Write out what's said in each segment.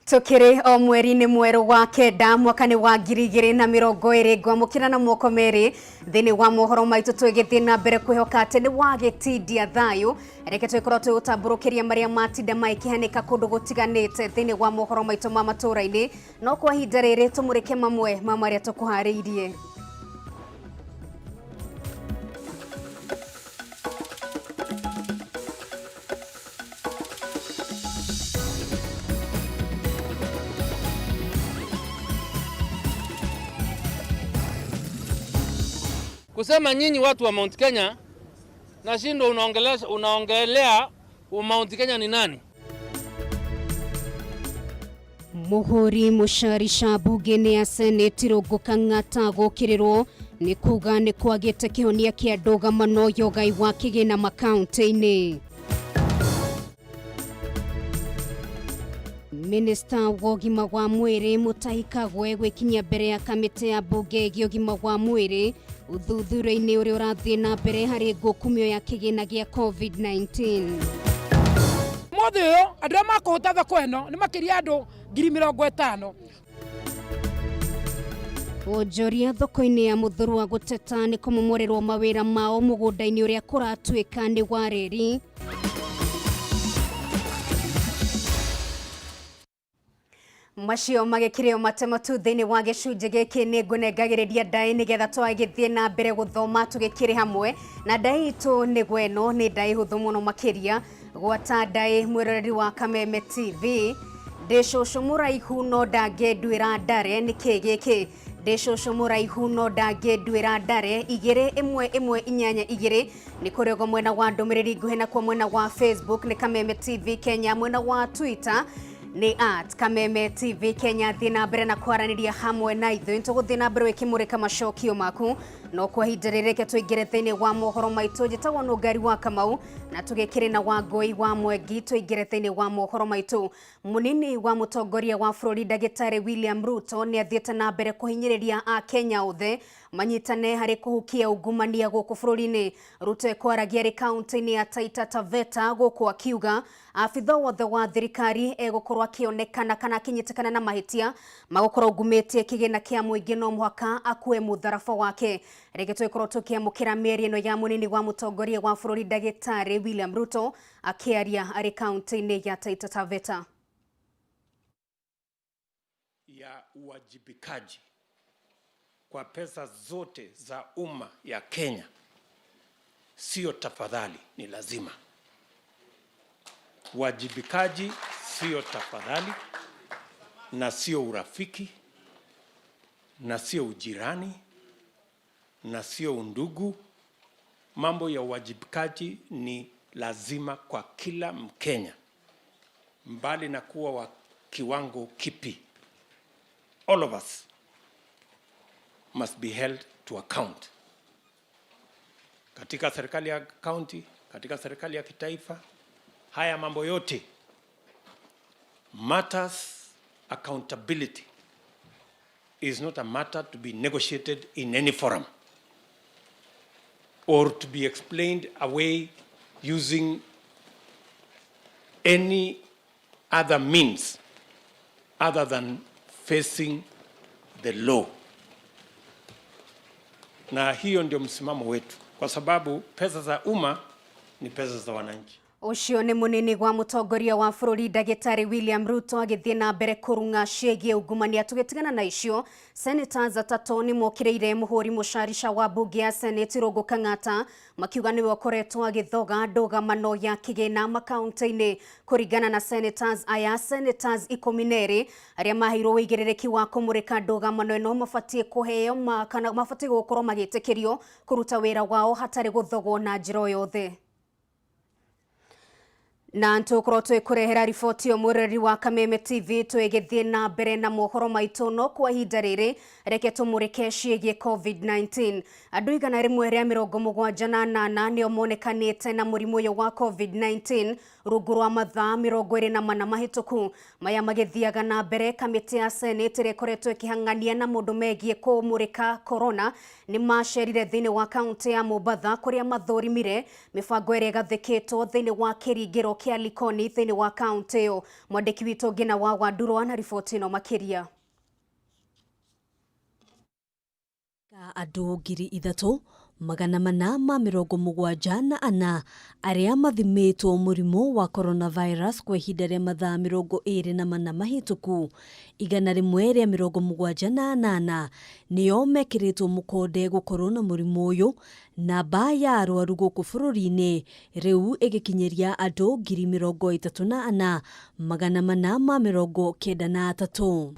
Tukiri o mweri-inĩ mwerũ wa kenda mwaka nĩ wa 2020, ngwamũkĩra na moko merĩ thĩinĩ wa mohoro maitũ, twĩgĩthiĩ na mbere kwĩhoka atĩ nĩ wagĩtindia thayũ. Reke twĩkorwo twĩgũtambũrũkĩria marĩa matinda magĩkĩhanĩka kũndũ gũtiganĩte thĩinĩ wa mohoro maitũ ma matũũra-inĩ, no kwa ihinda rĩrĩ tũmũrĩke mamwe ma marĩa tũkũharĩirie. Kusema nyinyi watu wa Mount Kenya nashindwa, unaongelea Mount Kenya ni nani? Muhuri mucarisha bunge-inĩ ya Senate Irũngũ Kang'ata gũkĩrĩrwo nĩ kuga nĩ kwagĩte kĩhonia kĩa ndũgamano ya ũgai wa kĩgĩna makaunti-inĩ. Minista wa ũgima wa mwĩrĩ Mutahi Kagwe gwĩkinyia mbere ya kamĩtĩ ya mbunge ĩgiĩ ũgima wa mwĩrĩ ũthuthuria-inĩ ũrĩa ũrathiĩ na mbere harĩ ngukumio ya kĩgĩna gĩa COVID-19. Mũthĩ ũyũ andũ arĩa makũhũta thoko ĩno nĩ makĩria andũ 50,000. Wonjoria thoko-inĩ ya Muthurwa gũteta nĩ kũmomorerwo mawĩra mao mũgũnda-inĩ ũrĩa kũratuĩka nĩ wa reri. Macio magĩkĩrĩo matemo tu thĩinĩ wa gĩcunjĩ gĩkĩ nĩ ngũnengagĩrĩria ndaĩ nĩgetha twagĩthiĩ na mbere gũthoma tũgĩkĩrĩ hamwe na ndaĩ itũ nĩ gweno nĩ ndaĩ hũthũ mũno makĩria gwata ndaĩ mwĩroreri wa Kameme TV. Ndĩ cũcũ mũraihu no ndangĩnduĩra ndare, nĩ kĩ gĩkĩ? Ndĩ cũcũ mũraihu no ndangĩnduĩra ndare. 2 1 1 8 2 nĩ kũrĩ mwena wa ndũmĩrĩri nguhĩ, nakuo mwena wa Facebook nĩ Kameme TV Kenya, mwena wa Twitter nĩ @KamemeTV Kenya. Thiĩ na mbere na kwaranĩria hamwe na ithuĩ, tũgũthiĩ na mbere wĩkĩmũrĩka macokio maku, no kwa ihinda rĩrĩ reke tũingĩre thĩinĩ wa mohoro maitũ. Njĩtagwo Nũngari wa Kamau na tũgĩkĩrĩ na Wangũi wa Mwengi. Tũingĩre thĩinĩ wa mohoro maitũ. Mũnini wa mũtongoria wa bũrũri Ndagĩtarĩ William Ruto nĩ athiĩte na mbere kũhinyĩrĩria Akenya othe manyitane harĩ kũhukia ungumania gũkũ bũrũri-inĩ. Ruto ekwaragia arĩ kaunti-inĩ ya Taita Taveta gũkũ akiuga abitha wothe wa thirikari egũkorwo akĩonekana kana akĩnyitĩkana na mahĩtia magũkorwo ungumĩtie kĩgĩna kĩa mũingĩ no mũhaka akue mũtharaba wake. Rĩngĩ tũgĩkorwo tũkĩamũkĩra mĩario ĩno ya mũnini wa mũtongoria wa bũrũri Ndagĩtarĩ William Ruto akĩaria arĩ kaunti-inĩ ya Taita Taveta. Ya uwajibikaji kwa pesa zote za umma ya Kenya sio tafadhali, ni lazima. Uwajibikaji sio tafadhali na sio urafiki na sio ujirani na sio undugu. Mambo ya uwajibikaji ni lazima kwa kila Mkenya, mbali na kuwa wa kiwango kipi. All of us must be held to account katika serikali ya county, katika serikali ya kitaifa. Haya mambo yote matters, accountability is not a matter to be negotiated in any forum or to be explained away using any other means other than facing the law. Na hiyo ndio msimamo wetu, kwa sababu pesa za umma ni pesa za wananchi. Ũcio nĩ mũnini wa mũtongoria wa bũrũri Ndagĩtarĩ William Ruto agĩthiĩ na mbere kũrung'a ciĩgiĩ ungumania. Tũgĩtigana na icio, senators atatũ nĩ mokĩrĩire mũhũri mũcarica wa mbunge ya Senate Irũngũ Kang'ata makiuga nĩwe ũkoretwo agĩthoga ndũgamano ya kĩgĩna makaunti-inĩ. Kũringana na senators aya, senators 12 arĩa maheirwo ũigĩrĩrĩki wa kũmũrĩka ndũgamano ĩno mabatiĩ kũheo kana mabatiĩ gũkorwo magĩtĩkĩrio kũruta wĩra wao hatarĩ gũthogwo na njĩra o yothe. Na tũkorwo twĩkũrehera riboti ĩyo mwĩroreri wa Kameme TV twĩgĩthiĩ na mbere na mohoro maitũ, no kwa ihinda rĩrĩ reke tũmũrĩke ciĩgiĩ COVID-19. Andũ 178 nĩo monekanĩte na mũrimũ ũyũ wa COVID-19 rungu rwa mathaa 24 mahĩtũku. Maya magĩthiaga na mbere, kamĩtĩ ya Senate ĩrĩa ĩkoretwo ĩkĩhang'ania na mũndũ megiĩ kũmũrĩka corona nĩ macerire thĩinĩ wa kaunti ya Mombatha kũrĩa mathũrimire mĩbango ĩrĩa ĩgathĩkĩtwo thĩinĩ wa kĩringĩro kĩa kĩa Likoni thĩinĩ wa kaunti ĩyo. Mwandĩki witũ Ngina wa Wandurwa na riboti ĩno makĩria. Andũ 3474 arĩa mathimĩtwo mũrimũ wa coronavirus kwa ihinda rĩa mathaa 24 mahĩtũku, 178 nĩo mekĩrĩtwo mũkonde gũkorwo na mũrimũ ũyũ. Namba ya arwaru gũkũ bũrũri-inĩ rĩu ĩgĩkinyĩria andũ 34,493.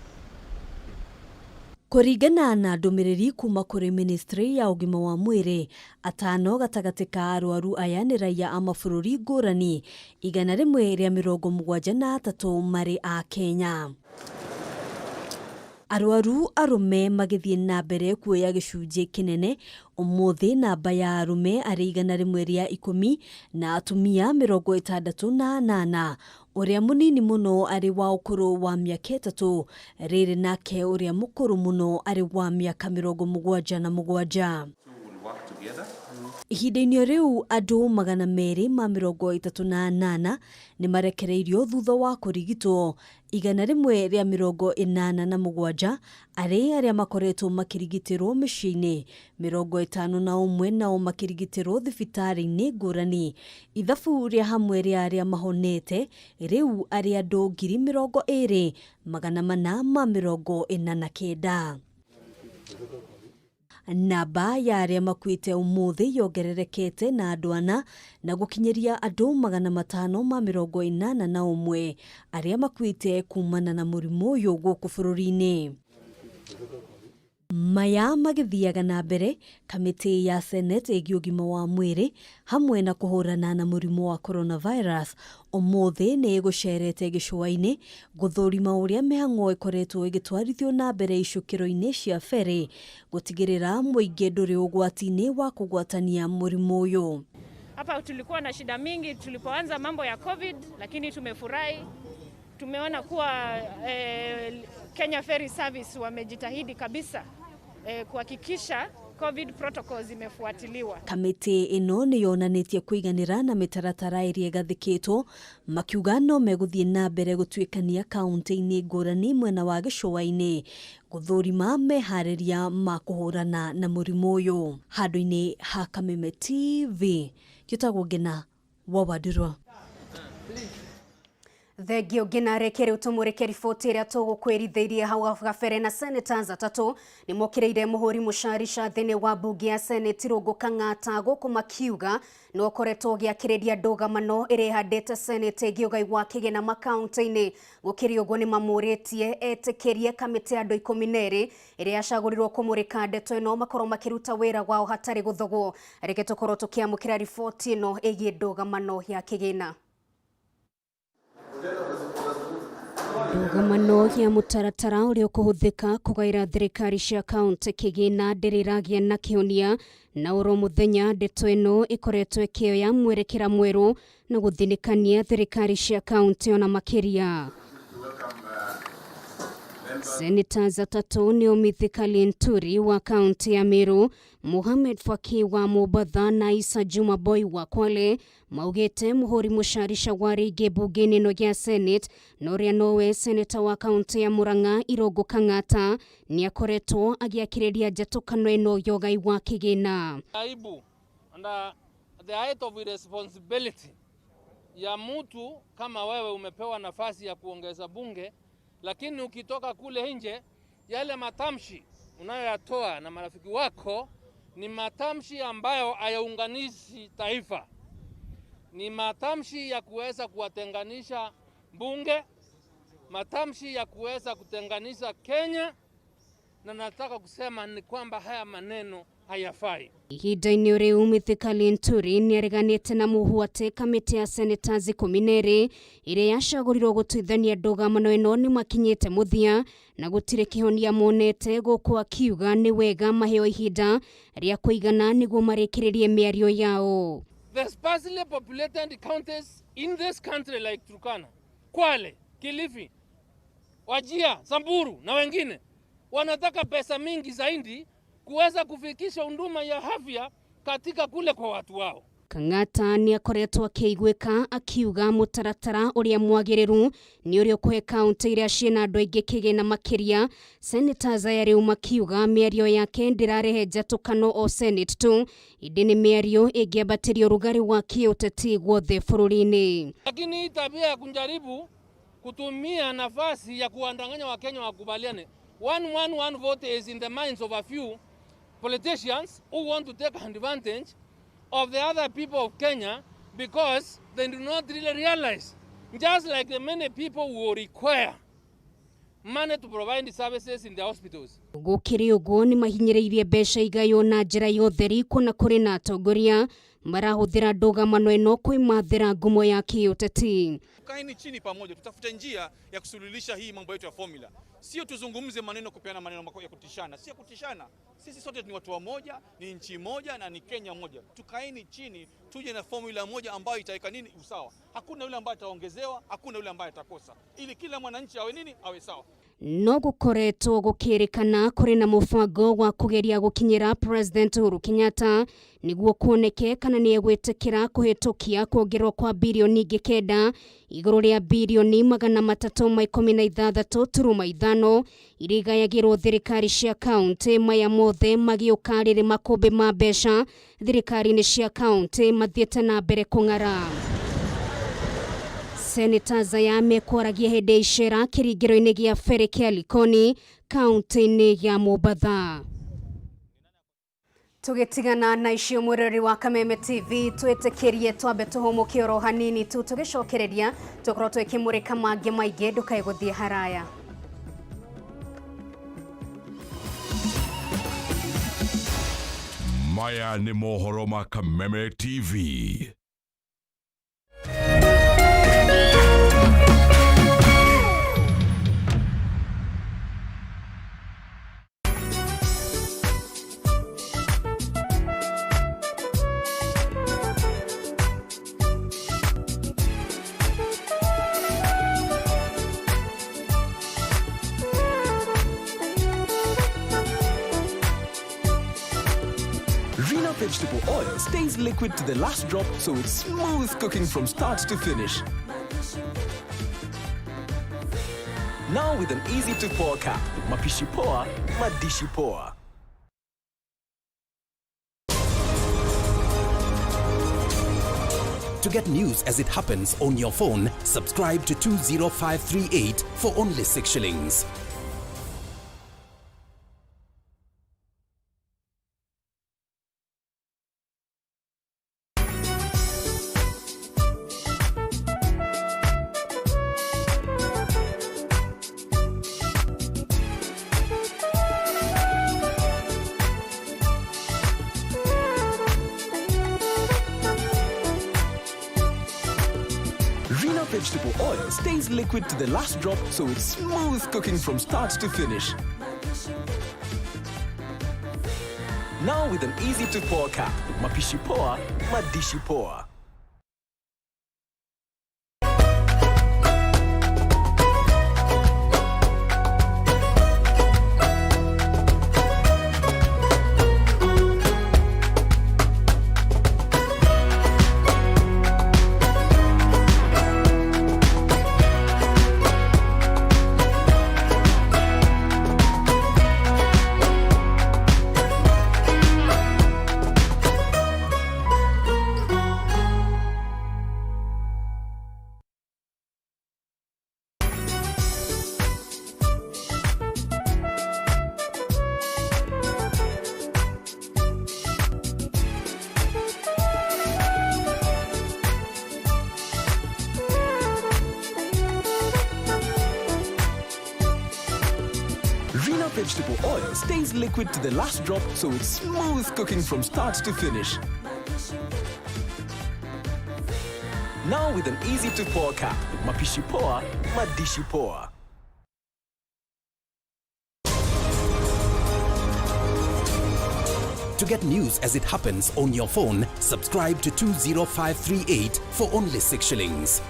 Kũringana na ndũmĩrĩri kuma kũrĩ ministry ya ũgima wa mwĩrĩ, 5 gatagatĩ ka arwaru aya nĩ raia a mabũrũri ngũrani, 173 marĩ a Kenya. Arwaru arũme magĩthiĩ na mbere kuoya gĩcunjĩ kĩnene ũmũthĩ, namba ya arũme arĩ 110 na atumia 68, ũrĩa mũnini mũno arĩ wa ũkũrũ wa mĩaka 3, rĩrĩ nake ũrĩa mũkũrũ mũno arĩ wa mĩaka 77. Ihinda-inĩ rĩu andũ 238 nĩ marekereirio thutha wa kũrigitwo, 187 arĩ arĩa makoretwo makĩrigitĩrwo mĩciĩ-inĩ, 51 nao makĩrigitĩrwo thibitarĩ-inĩ ngũrani. Ithabu rĩa hamwe rĩa arĩa mahonete rĩu arĩ andũ 20,449. Namba ya arĩa makuĩte ũmũthĩ yongererekete na andũ 4 na gũkinyĩria andũ 581 arĩa makuĩte kumana na mũrimũ ũyũ gũkũ bũrũri-inĩ. Maya magĩthiaga na mbere, kamĩtĩ ya Senate ĩgiĩ ũgima wa mwĩrĩ hamwe na kũhũrana na mũrimũ wa coronavirus ũmũthĩ nĩ ĩgũcerete gĩcũa-inĩ gũthũrima ũrĩa mĩhang'o ĩkoretwo ĩgĩtwarithio na mbere icukĩro-inĩ cia ferry gũtigĩrĩra mũingĩ ndũrĩ ũgwati-inĩ wa kũgwatania mũrimũ ũyũ. Hapa tulikuwa na shida mingi tulipoanza mambo ya COVID, lakini tumefurahi. Tumeona kuwa Kenya Ferry Service wamejitahidi kabisa kuhakikisha COVID protocols zimefuatiliwa. Kamĩtĩ ĩno nĩ yonanĩtie kũiganĩra na mĩtaratara ĩrĩa ĩgathĩkĩtwo, makiuga no megũthiĩ na mbere gũtuĩkania kaunti-inĩ ngũrani mwena wa gĩcũa-inĩ gũthũrima meharĩria ma kũhũrana na mũrimũ ũyũ. Handũ-inĩ ha Kameme TV, njĩtagwo Ngina wa Wandurwa. Thengio Ngina, reke rĩu tũmũrĩke riboti ĩrĩa tũgũkwĩrithĩirie hau gabere. Na senators 3 nĩ mokĩrĩire mũhũri mũcarica thĩinĩ wa mbunge ya Senate Irũngũ Kang'ata gũkũ makiuga no ũkoretwo ũgĩakĩrĩria ndũgamano ĩrĩa ĩhandĩte Senate ĩgiĩ ũgai wa kĩgĩna makaunti-inĩ. Gũkĩrĩ ũguo nĩ mamũrĩtie etĩkĩrie kamĩtĩ ya andũ 12 ĩrĩa yacagũrirwo kũmũrĩka ndeto ĩno makorwo makĩruta wĩra wao hatarĩ gũthogwo. Reke tũkorwo tũkĩamũkĩra riboti ĩno ĩgiĩ ndũgamano ya kĩgĩna. Ndũgamano ya mũtaratara ũrĩa ũkũhũthĩka kũgaĩra thirikari cia kaunti kĩgĩna ndĩrĩ ĩragĩa na kĩhonia, na oro mũthenya ndeto ĩno ĩkoretwo ĩkĩoya mwerekera mwerũ na gũthinĩkania thirikari cia kaunti ona makĩria. Senators 3 nĩo Mithika Linturi wa kaunti ya Meru, Mohamed Faki wa Mombasa na Isa Juma Boy wa Kwale maugĩte mũhũri mũcarica wa rĩngĩ mbunge-inĩ ĩno ya Senate na ũrĩa nowe seneta wa kaunti ya Murang'a Irũngũ Kang'ata nĩ akoretwo agĩakĩrĩria njatũkano ĩno ya ũgai wa kĩgĩna. Aibu and the height of irresponsibility ya mtu kama wewe umepewa nafasi ya kuongeza bunge, lakini ukitoka kule nje yale matamshi unayoyatoa na marafiki wako ni matamshi ambayo hayaunganishi taifa. Ni matamshi ya kuweza kuwatenganisha bunge, matamshi ya kuweza kutenganisha Kenya, na nataka kusema ni kwamba haya maneno hayafai. Ihinda-inĩ rĩu Mithika Linturi nĩareganĩte na mũhu atĩ kamĩtĩ ya senators 12 ĩrĩa yacagũrirwo gũtuithania ndũgamano ĩno nĩmakinyĩte mũthia na gũtirĩ kĩhonia monete, gũkũ akiuga nĩ wega maheo ihinda rĩa kũigana nĩguo marĩkĩrĩrie mĩario yao. The sparsely populated counties in this country like Turkana, Kwale, Kilifi, Wajir, Samburu na wengine wanataka pesa mingi zaidi kuweza kufikisha huduma ya afya katika kule kwa watu wao. Kang'ata nĩ akoretwo akĩiguĩka akiuga mũtaratara ũrĩa mwagĩrĩru nĩ ũrĩa ũkũhe kaunti iria ciĩna andũ aingĩ kĩgĩna makĩria. Senators aya rĩu makiuga mĩario yake ndĩrarehe njatũkano o Senate tu, ĩndĩ nĩ mĩario ĩngĩambatĩria ũrugarĩ wa kĩũteti guothe bũrũri-inĩ. Lakini hii tabia ya kujaribu kutumia nafasi ya kuwadanganya Wakenya wakubaliane, 111 vote is in the minds of a few politicians who want to take advantage of the other people of Kenya because they do not really realize, just like the many people who require money to provide services in the hospitals. Gũkĩrĩ ũguo nĩ mahinyĩrĩirie mbeca igaywo na njĩra ya ũtheri kuona kũrĩ na atongoria marahũthĩra ndũgamano ĩno kwĩmathĩra ngumo ya kĩũteti. Kaeni chini pamoja, tutafute njia ya kusuluhisha hii mambo yetu ya formula. Sio tuzungumze maneno, kupeana maneno ya kutishana, sio kutishana. Sisi sote ni watu wamoja, ni nchi moja na ni Kenya moja. Tukaeni chini, tuje na formula moja ambayo itaweka nini usawa. Hakuna yule ambaye ataongezewa, hakuna yule ambaye atakosa, ili kila mwananchi awe nini, awe sawa. No gũkoretwo gũkĩrĩkana kũrĩ na mũbango wa kũgeria gũkinyĩra President Uhuru Kenyatta nĩguo kuoneke kana nĩ egwĩtĩkĩra kũhĩtũkia kuongererwo kwa birioni ingĩ 9 igũrũ rĩa birioni 316.5 iria igayagĩrwo thirikari cia kaunti. Maya mothe magĩũka rĩrĩ makũmbĩ ma mbeca thirikari-inĩ cia kaunti mathiĩte na mbere kũng'ara. Senators aya mekwaragia hĩndĩ ya icera kĩringĩro-inĩ gĩa ferĩ kĩa Likoni kaunti-inĩ ya Mombatha. Tũgĩtigana na icio mwĩroreri wa Kameme TV, twĩtĩkĩrie twambe tũhũmũke oro hanini tu, tũgĩcokereria tũkorwo twĩkĩmũrĩka mangĩ maingĩ, ndũkae gũthiĩ haraya. Maya nĩ mohoro ma Kameme TV. Rina vegetable oil stays liquid to the last drop, so it's smooth cooking from start to finish. Now with an easy to pour cap. Mapishi poa, madishi poa. To get news as it happens on your phone, subscribe to 20538 for only 6 shillings. Rina vegetable oil stays liquid to the last drop, so it's smooth cooking from start to finish. Now with an easy to pour cap. Mapishi poa, madishi poa. Rina vegetable oil stays liquid to the last drop, so it's smooth cooking from start to finish. Now with an easy to pour cap. Mapishi poa, madishi poa. To get news as it happens on your phone, subscribe to 20538 for only 6 shillings.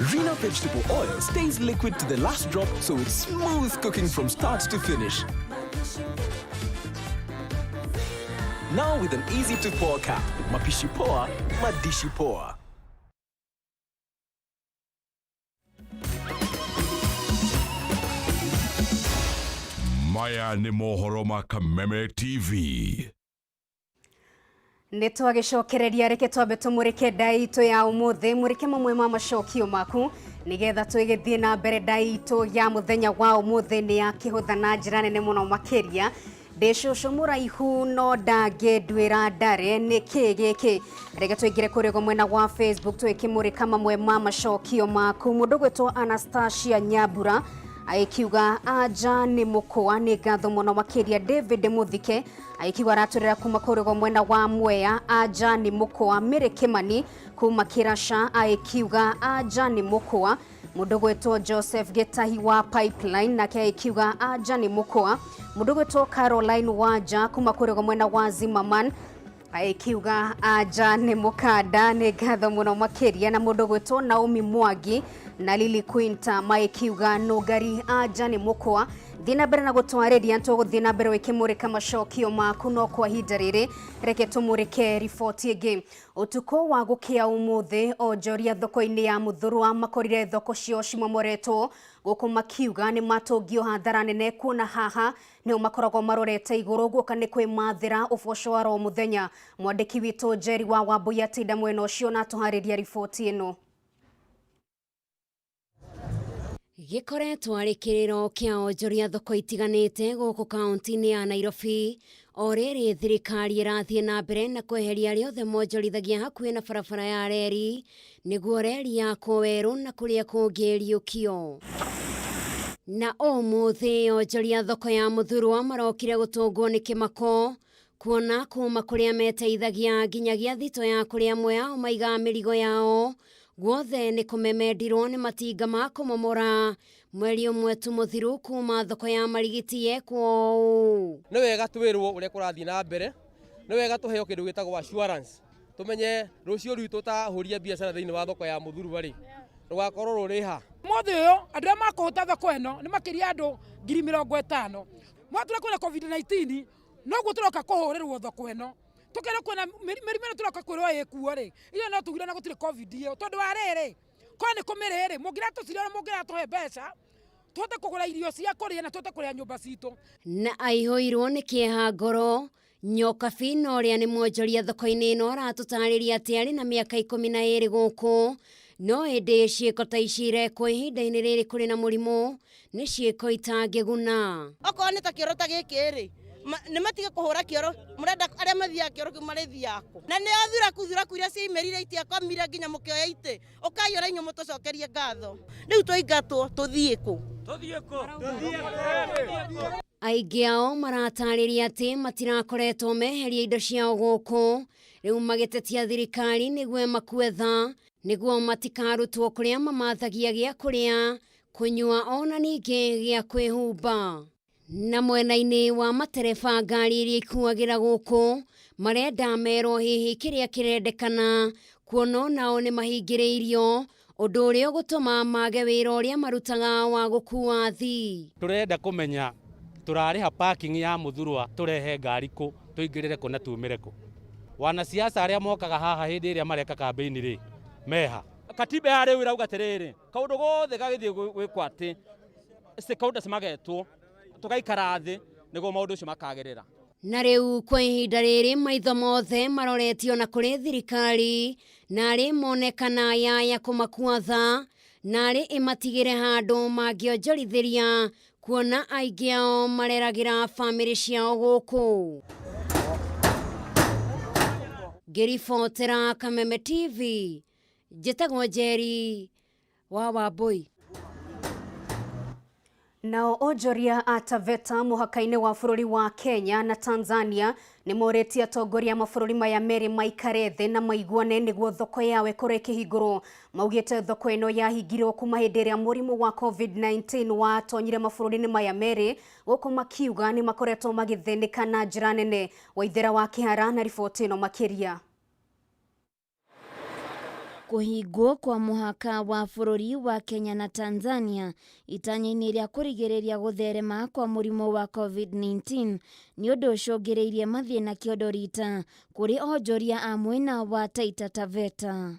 Rina vegetable oil stays liquid to the last drop, so it's smooth cooking from start to finish. Now with an easy to pour cap. Mapishi poa, madishi poa. Maya nĩ mohoro ma Kameme TV. Nĩ twagĩcokereria, reke twambe tũmũrĩke ndai itũ ya ũmũthĩ, mũrĩke mamwe ma macokio maku nĩgetha twĩgĩthiĩ na mbere. Ndai itũ ya mũthenya wa ũmũthĩ nĩ ya kĩhũtha na njĩra nene mũno makĩria. Ndĩ cũcũ mũraihu no ndangĩnduĩra ndare, nĩ kĩ gĩkĩ? Reke tũingĩre kũrĩa mwena wa Facebook twĩkĩmũrĩka mamwe ma macokio maku. Mũndũ gwĩtwo Anastasia Nyambura agĩkiuga anja nĩ mũkũa. Nĩ ngatho mũno makĩria. David Muthike agĩkiuga aratũrĩra kuma kũrĩa mwena wa Mwea, anja nĩ mũkũa. Mary Kimani kuma Kĩraca agĩkiuga anja nĩ mũkũa. Mũndũ gwĩtwo Joseph Gĩtahi wa Pipeline nake agĩkiuga anja nĩ mũkũa. Mũndũ gwĩtwo Caroline Wanja kuma kũrĩa mwena wa Zimmerman agĩkiuga anja nĩ mũkanda. Nĩ ngatho mũno makĩria. Na mũndũ gwĩtwo Naomi Mwangi na Lily Quinta magĩkiuga nũngari, anja nĩ mũkwa. Thiĩ na mbere na gũtwarĩria, tũgũthiĩ na mbere wĩkĩmũrĩka macokio maku, no kwa ihinda rĩrĩ reke tũmũrĩke riboti ĩngĩ. Ũtukũ wa gũkĩa ũmũthĩ, onjoria thoko-inĩ ya Muthurwa makorire thoko ciao cimomoretwo, gũkũ makiuga nĩ matũngio hathara nene, kuona haha nĩho makoragwo marorete igũrũ guoka nĩ kwĩmathĩra ũboco wa ro mũthenya. Mwandĩki witũ Njeri wa Wambui atinda mwena ũcio na atũharĩria riboti ĩno. Gĩkoretwo arĩ kĩrĩro kĩa onjoria thoko itiganĩte gũkũ kaunti-inĩ ya Nairobi, o rĩrĩ thirikari ĩrathiĩ na mbere na kweheria arĩa othe monjorithagia hakuhĩ na barabara ya reri nĩguo reri yakwo werũ na kũrĩa kũngĩ ĩriũkio. Na ũmũthĩ onjoria thoko ya Muthurwa marokire gũtũngwo nĩ kĩmako, kuona kuma kũrĩa meteithagia nginyagia thito ya kũrĩa amwe ao maigaga mĩrigo yao guothe nĩ kũmemendirwo nĩ matinga ma kũmomora, mweri ũmwe tu mũthiru kuma thoko ya Marigiti yekwo ũũ. Nĩ wega twĩrwo ũrĩa kũrathiĩ na mbere, nĩ wega tũheo kĩndũ gĩtagwo assurance, tũmenye rũciũ rwitũ ta ahũri a biacara thĩinĩ wa thoko ya Muthurwa rĩ rũgakorwo rũrĩ ha. Mũthĩ ũyũ andũ arĩa makũhũta thoko ĩno nĩ makĩria andũ 50,000. Mwatũra kwĩna COVID-19, noguo tũroka kũhũrĩrwo thoko ĩno, tũkerwo kwĩna mĩrimũ ĩno tũroka kwĩrwo ĩkuo rĩ, iyo no tugire na gũtirĩ COVID ĩyo, tondũ wa rĩrĩ korwo nĩ kũmĩrĩ rĩ, mũngĩratũcirora, mũngĩratũhe mbeca tũhote kũgũra irio cia kũrĩa na tũhote kũrĩa nyũmba citũ. Na aihũirwo nĩ kĩeha ngoro, Nyokabi na ũrĩa nĩ mwonjoria thoko-inĩ ĩno aratũtarĩria atĩ arĩ na mĩaka 12 gũkũ, no ĩndĩ ciĩko ta ici irekwo ihinda-inĩ rĩrĩ kũrĩ na mũrimũ nĩ ciĩko itangĩguna. Okorwo nĩ ta kĩoro ta gĩkĩ rĩ, nĩ matige kũhũra kĩoro, mũrenda arĩa mathiaga kĩoro kĩu marĩthiaga kũ? Na nĩo thuraku thuraku iria ciaimĩrire itiakomire nginya mũkĩoya itĩ, ũkai ona inyuĩ mũtũcokerie ngatho. Rĩu twaingatwo tũthiĩ kũ? Aingĩ ao maratarĩria atĩ matirakoretwo meheria indo ciao gũkũ, rĩu magĩtetia thirikari nĩguo ĩmakue tha nĩguo matikarutwo kũrĩa mamathagia gĩa kũrĩa, kũnyua ona ningĩ gĩa kwĩhumba. Na mwena-inĩ wa matereba ngari iria ikuagĩra gũkũ marenda merwo hihi kĩrĩa kĩrendekana, kuona onao nĩ mahingĩrĩirio, ũndũ ũrĩa ũgũtũma mage wĩra ũrĩa marutaga wa gũkua athii. Tũrenda kũmenya tũrarĩha parking ya Muthurwa, tũrehe ngari kũ, tũingĩrĩre kũ na tumĩre kũ. Wanasiasa arĩa mokaga haha hĩndĩ ĩrĩa mareka kambĩini rĩ meha? Katiba ya rĩu ĩrauga atĩrĩrĩ, kaũndũ gothe gagĩthiĩ gwĩkwo atĩ stakeholders magetwo, tũgaikara thĩ nĩguo maũndũ ũcio makagĩrĩra. Na rĩu kwa ihinda rĩrĩ maitho mothe maroretio na kũrĩ thirikari, narĩ monekana yaya kũmakua tha, narĩ ĩmatigĩre handũ mangĩonjorithĩria, kuona aingĩ ao mareragĩra bamĩrĩ ciao gũkũ. Ngĩribotera Kameme TV, njĩtagwo Njeri wa Wambui. Nao onjoria a Taveta mũhaka-inĩ wa bũrũri wa Kenya na Tanzania nĩ morĩtie atongoria a mabũrũri maya merĩ maikare thĩ na maiguane nĩguo thoko yao ĩkorwo ĩkĩhingũrwo. Maugĩte thoko ĩno yahingirwo kuma hĩndĩ ĩrĩa mũrimũ wa COVID-19 watonyire mabũrũri-inĩ maya merĩ, gũkũ makiuga nĩ makoretwo magĩthĩnĩka na njĩra nene. Waithera wa Kĩhara na riboti ĩno makĩria. Kũhingwo kwa mũhaka wa bũrũri wa Kenya na Tanzania itanya-inĩ rĩa kũrigĩrĩria gũtherema kwa mũrimũ wa COVID-19 nĩ ũndũ ũcũngĩrĩirie mathĩna kĩondo rita kũrĩ onjoria a mwena wa Taita Taveta.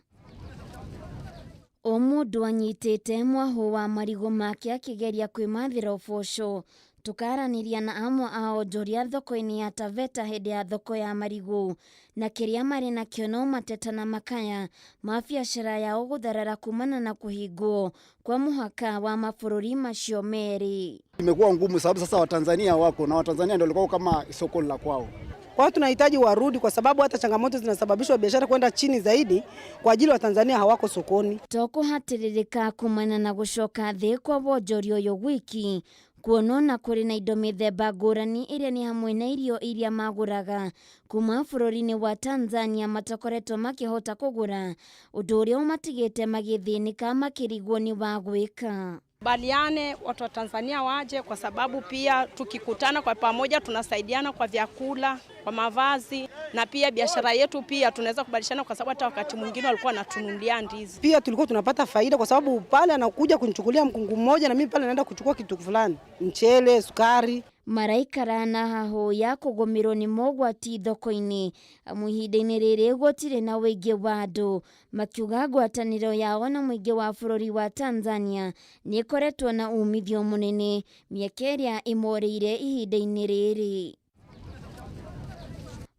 O mũndũ anyitĩte mwahũ wa marigũ make akĩgeria kwĩmathĩra ũboco. Tũkaranĩria na amwe a onjoria thoko-inĩ ya Taveta hĩndĩ ya thoko ya marigũ na kĩrĩa marĩ nakĩo no mateta na makaya ma biacara yao gũtharara kumana na kũhingwo kwa mũhaka wa mabũrũri macio merĩ. Imekuwa ngumu sababu sasa Watanzania wako na Watanzania ndio walikuwa kama soko la kwao. Kwa hiyo tunahitaji warudi, kwa sababu hata changamoto zinasababishwa biashara kwenda chini zaidi kwa ajili Watanzania hawako sokoni. To kũhatĩrĩrĩka kumana na gũcoka thĩ kwa wonjoria ũyũ gwiki kuonwo na kũrĩ na indo mĩthemba ngũrani ĩrĩa nĩ hamwe na irio iria magũraga kuma bũrũri-inĩ wa Tanzania matakoretwo makĩhota kũgũra, ũndũ ũrĩa ũmatigĩte magĩthĩnĩka makĩrigwo nĩ wa gwĩka. Baliane watu wa Tanzania waje, kwa sababu pia tukikutana kwa pamoja tunasaidiana kwa vyakula, kwa mavazi na pia biashara yetu pia tunaweza kubadilishana, kwa sababu hata wakati mwingine walikuwa wanatununulia ndizi. Pia tulikuwa tunapata faida kwa sababu pale anakuja kunichukulia mkungu mmoja na mimi pale naenda kuchukua kitu fulani, mchele, sukari. Maraikara na hahũ ya kũgũmĩrwo nĩ mogwati thoko-inĩ amu ihinda-inĩ rĩrĩ gũtirĩ na ũingĩ wa andũ, makiuga ngwatanĩro yao na mũingĩ wa bũrũri wa Tanzania nĩ ĩkoretwo na umithio mũnene mĩeke ĩrĩa ĩmorĩire ihinda-inĩ rĩrĩ.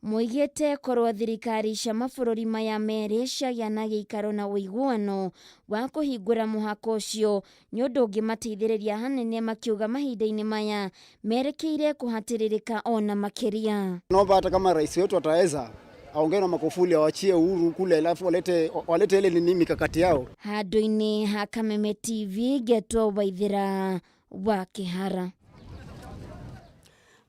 Moigĩte korwo thirikari cia mabũrũri maya merĩ ciagĩa na gĩikaro na ũiguano wa kũhingũra mũhaka ũcio nĩ ũndũ ũngĩmateithĩrĩria hanene, makiuga mahinda-inĩ maya merekeire kũhatĩrĩrĩka ona makĩria. Naomba hata kama rais wetu ataweza aongee na Magufuli awachie uhuru kule, alafu walete ile nini mikakati yao. Handũ-inĩ ha Kameme TV ngetwo Waithĩra wa Kĩhara.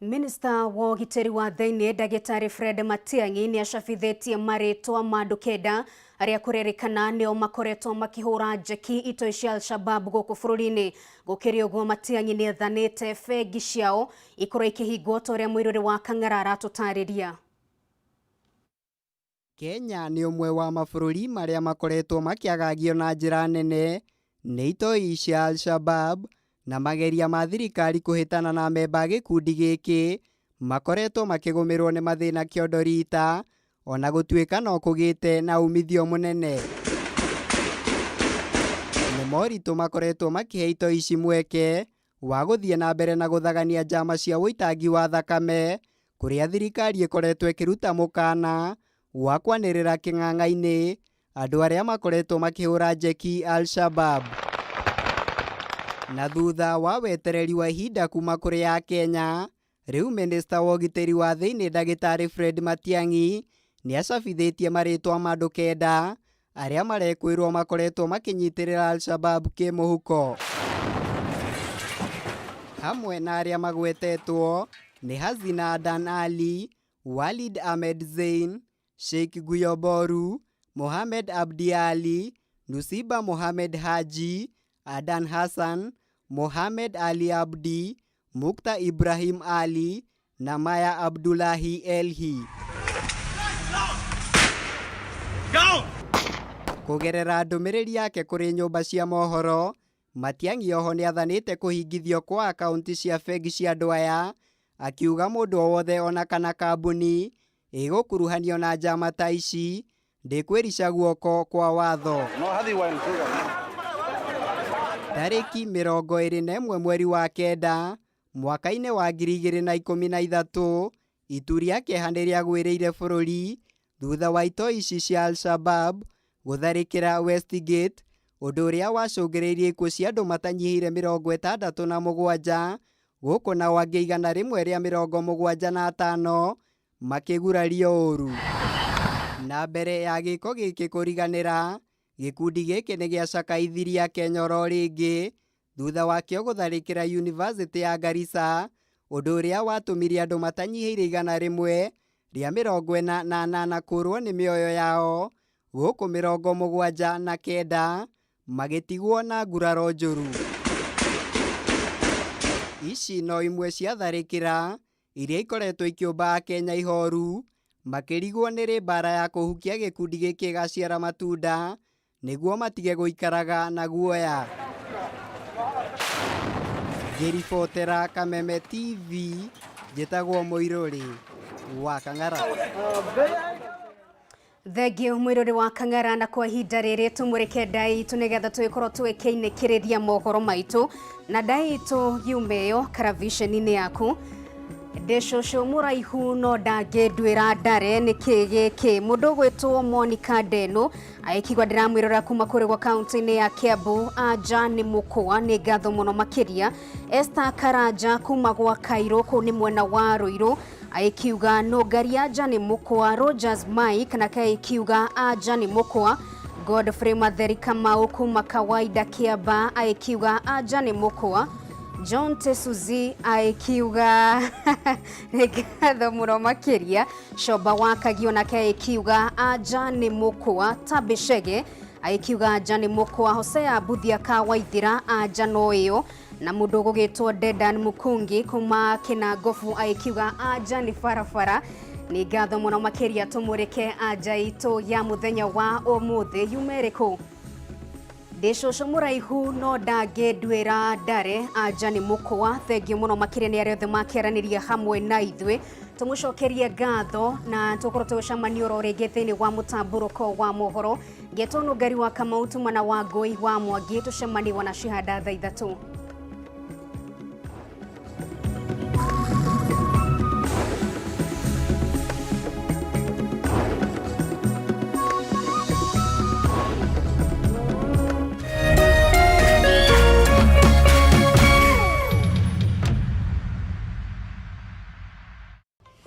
Minista wa ũgitĩri wa thĩinĩ ndagĩtarĩ Fred Matiang'i nĩ acabithĩtie marĩtwa ma andũ kenda arĩa kũrerĩkana nĩo makoretwo makĩhũra njeki itoi cia Al-Shabab gũkũ bũrũri-inĩ. Gũkĩrĩ ũguo Matiang'i nĩ athanĩte bengi ciao ikorwo ikĩhingwo ta ũrĩa mũirũrĩ wa Kang'ara aratũtarĩria. Kenya nĩ ũmwe wa mabũrũri marĩa makoretwo makĩagagio na njĩra nene nĩ itoi cia Al-Shabab na mageria ma thirikari kũhĩtana na amemba a gĩkundi gĩkĩ makoretwo makĩgũmĩrwo nĩ mathĩna kĩondo rita ona gũtuĩka no kũgĩte na umithio mũnene. Nĩ moritũ makoretwo makĩhe itoi ici mweke wa gũthiĩ na mbere na gũthagania njama cia ũitangi wa thakame kũrĩa thirikari ĩkoretwo ĩkĩruta mũkana wa kwanĩrĩra kĩng'ang'a-inĩ andũ arĩa makoretwo makĩhũra njeki Al-Shabab. Na thutha wa wetereri wa ihinda kuma kũrĩ Akenya, rĩu minista wa ũgitĩri wa thĩinĩ ndagĩtarĩ Fred Matiang'i nĩ acabithĩtie marĩtwa ma andũ kenda arĩa marekwĩrwo makoretwo makĩnyitĩrĩra Al-Shabab kĩmũhuko. Hamwe na arĩa magwetetwo nĩ Hazina Adan Ali, Walid Ahmed Zein, Sheikh Guyoboru, Mohamed Abdi Ali, Nusiba Mohamed Haji, Adan Hassan, Mohamed Ali Abdi, Mukta Ibrahim Ali na Maya Abdullahi Elhi. Kũgerera ndũmĩrĩri yake kũrĩ nyũmba cia mohoro, Matiang'i oho nĩathanĩte kũhingithio kwa akaunti cia bengi cia andũ aya, akiuga mũndũ o wothe ona kana kambuni ĩgũkuruhanio na njama ta ici ndĩkwĩrica guoko kwa watho. Tarĩki 21 mweri wa kenda mwaka-inĩ wa 2013 itu rĩa kĩeha nĩrĩagwĩrĩire bũrũri thutha wa itoi ici cia Al-Shabab gũtharĩkĩra Westgate, ũndũ ũrĩa wacũngĩrĩirie ikuũ cia andũ matanyihĩire 67 gũkũ nao angĩ 175 makĩgurario ũru. Na mbere ya gĩko gĩkĩ kũriganĩra, gĩkundi gĩkĩ nĩgĩacakaithirie Akenya oro rĩngĩ thutha wakĩo gũtharĩkĩra Yunivasĩtĩ ya Garissa, ũndũ ũrĩa watũmire andũ matanyihĩire 148 kũũrwo nĩ mĩoyo yao gũkũ 79 magĩtigwo na nguraro njũru. Ici no imwe cia tharĩkĩra iria ikoretwo ikĩũmba Akenya ihoru makĩrigwo nĩ rĩ mbara ya kũhukia gĩkundi gĩkĩ ĩgaciara matunda nĩguo matige gũikaraga na guoya. Ngĩribotera Kameme TV, njĩtagwo Mũirũrĩ wa Kang'ara. Thengiũ mwĩrũrĩ wa Kang'ara, na kwa ihinda rĩrĩ tũmũrĩke ndai itũ nĩgetha tũgĩkorwo tũgĩkĩinĩkĩrĩria mohoro maitũ na ndai itũ yume ĩyo karaviceni-inĩ yaku. Ndĩ cũcũ mũraihu no ndangĩnduĩra ndare nĩkĩ gĩkĩ? Mũndũ ũgwĩtwo Monica Ndenu agĩkigua ndĩramwĩrora kuma kũrĩ gwa kaunti-inĩ ya Kiambu, anja nĩ mũkũa, nĩ ngatho mũno makĩria. Esther Karanja kuma gwa Kairũ kũu nĩ mwena wa Ruiru agĩkiuga nũngari anja nĩ mũkũa. Rogers Mike nake agĩkiuga anja nĩ mũkũa. Godfrey Matheri Kamau kuma Kawaida Kĩamba agĩkiuga anja nĩ mũkũa. John Tesuzi agĩkiuga nĩ ngatho mũno makĩria. Coba wa Kagio nake agĩkiuga anja nĩ mũkũa. Tabishege agĩkiuga anja nĩ mũkũa. Hosea Buthia ka Waithira anja no ĩyo. Na mũndũ ũgũgĩtwo Dedan Mukungi kuma Kĩnangobu agĩkiuga anja nĩ barabara. Nĩ ngatho mũno makĩria, tũmũrĩke anja itũ ya mũthenya wa ũmũthĩ yume ĩrĩkũ? Ndĩ cũcũ mũraihu no ndangĩnduĩra ndare, anja nĩ mũkũa. Thengiũ mũno makĩria nĩ arĩa othe makĩaranĩria hamwe na ithuĩ, tũmũcokerie ngatho na tũkorwo tũgĩcemania oro rĩngĩ thĩinĩ wa mũtambũrũko wa mohoro. Ngetwo Nũngari wa Kamau tumana wa Ngũi wa Mwangi, tũcemanie wana cihanda thaa 3.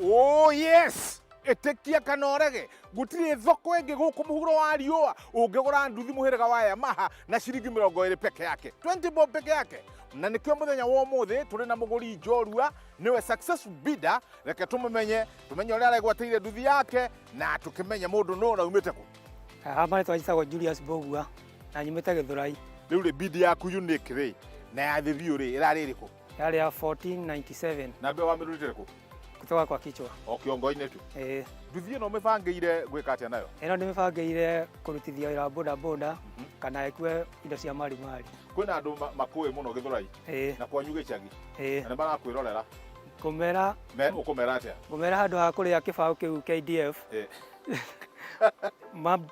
Oh yes, ĩtĩkia kana ũrege, gũtirĩ thoko ĩngĩ gũkũ mũhuro wa riũa ũngĩgũra nduthi mũhĩrĩga wa Yamaha na ciringi 20 peke yake, 20 bob peke yake. Na nĩkĩo mũthenya wa ũmũthĩ tũrĩ na mũgũri njorua, nĩwe successful bidder. Reke tũmũmenye, tũmenye ũrĩa aregwatĩire nduthi yake na tũkĩmenye mũndũ nũ na umĩte kũ. Haha marĩtwa njĩtagwo Julius Mbũgua na nyumĩte Gĩthũrai. Rĩu rĩ, bid yaku unique rĩ na ya thĩ biũ rĩ, ĩrarĩ ĩrĩkũ? Yarĩ ya 1497. Na mbia wamĩrutĩte kũ? Kutoka kwa kichwa. O kĩongo-inĩ tu? Ĩĩ. Nduthi ĩno ũmĩbangĩire gwĩka atĩa nayo? Ĩno ndĩmĩbangĩire kũrutithia wĩra wa boda boda kana ĩkue indo cia marimari. Kwĩna andũ makũĩ mũno Gĩthũrai na kwanyu gĩcagi na nĩ marakwĩrorera. Ngũmera. Ũkũmera atĩa? Ngũmera handũ ha kũrĩa kĩbaũ kĩu KDF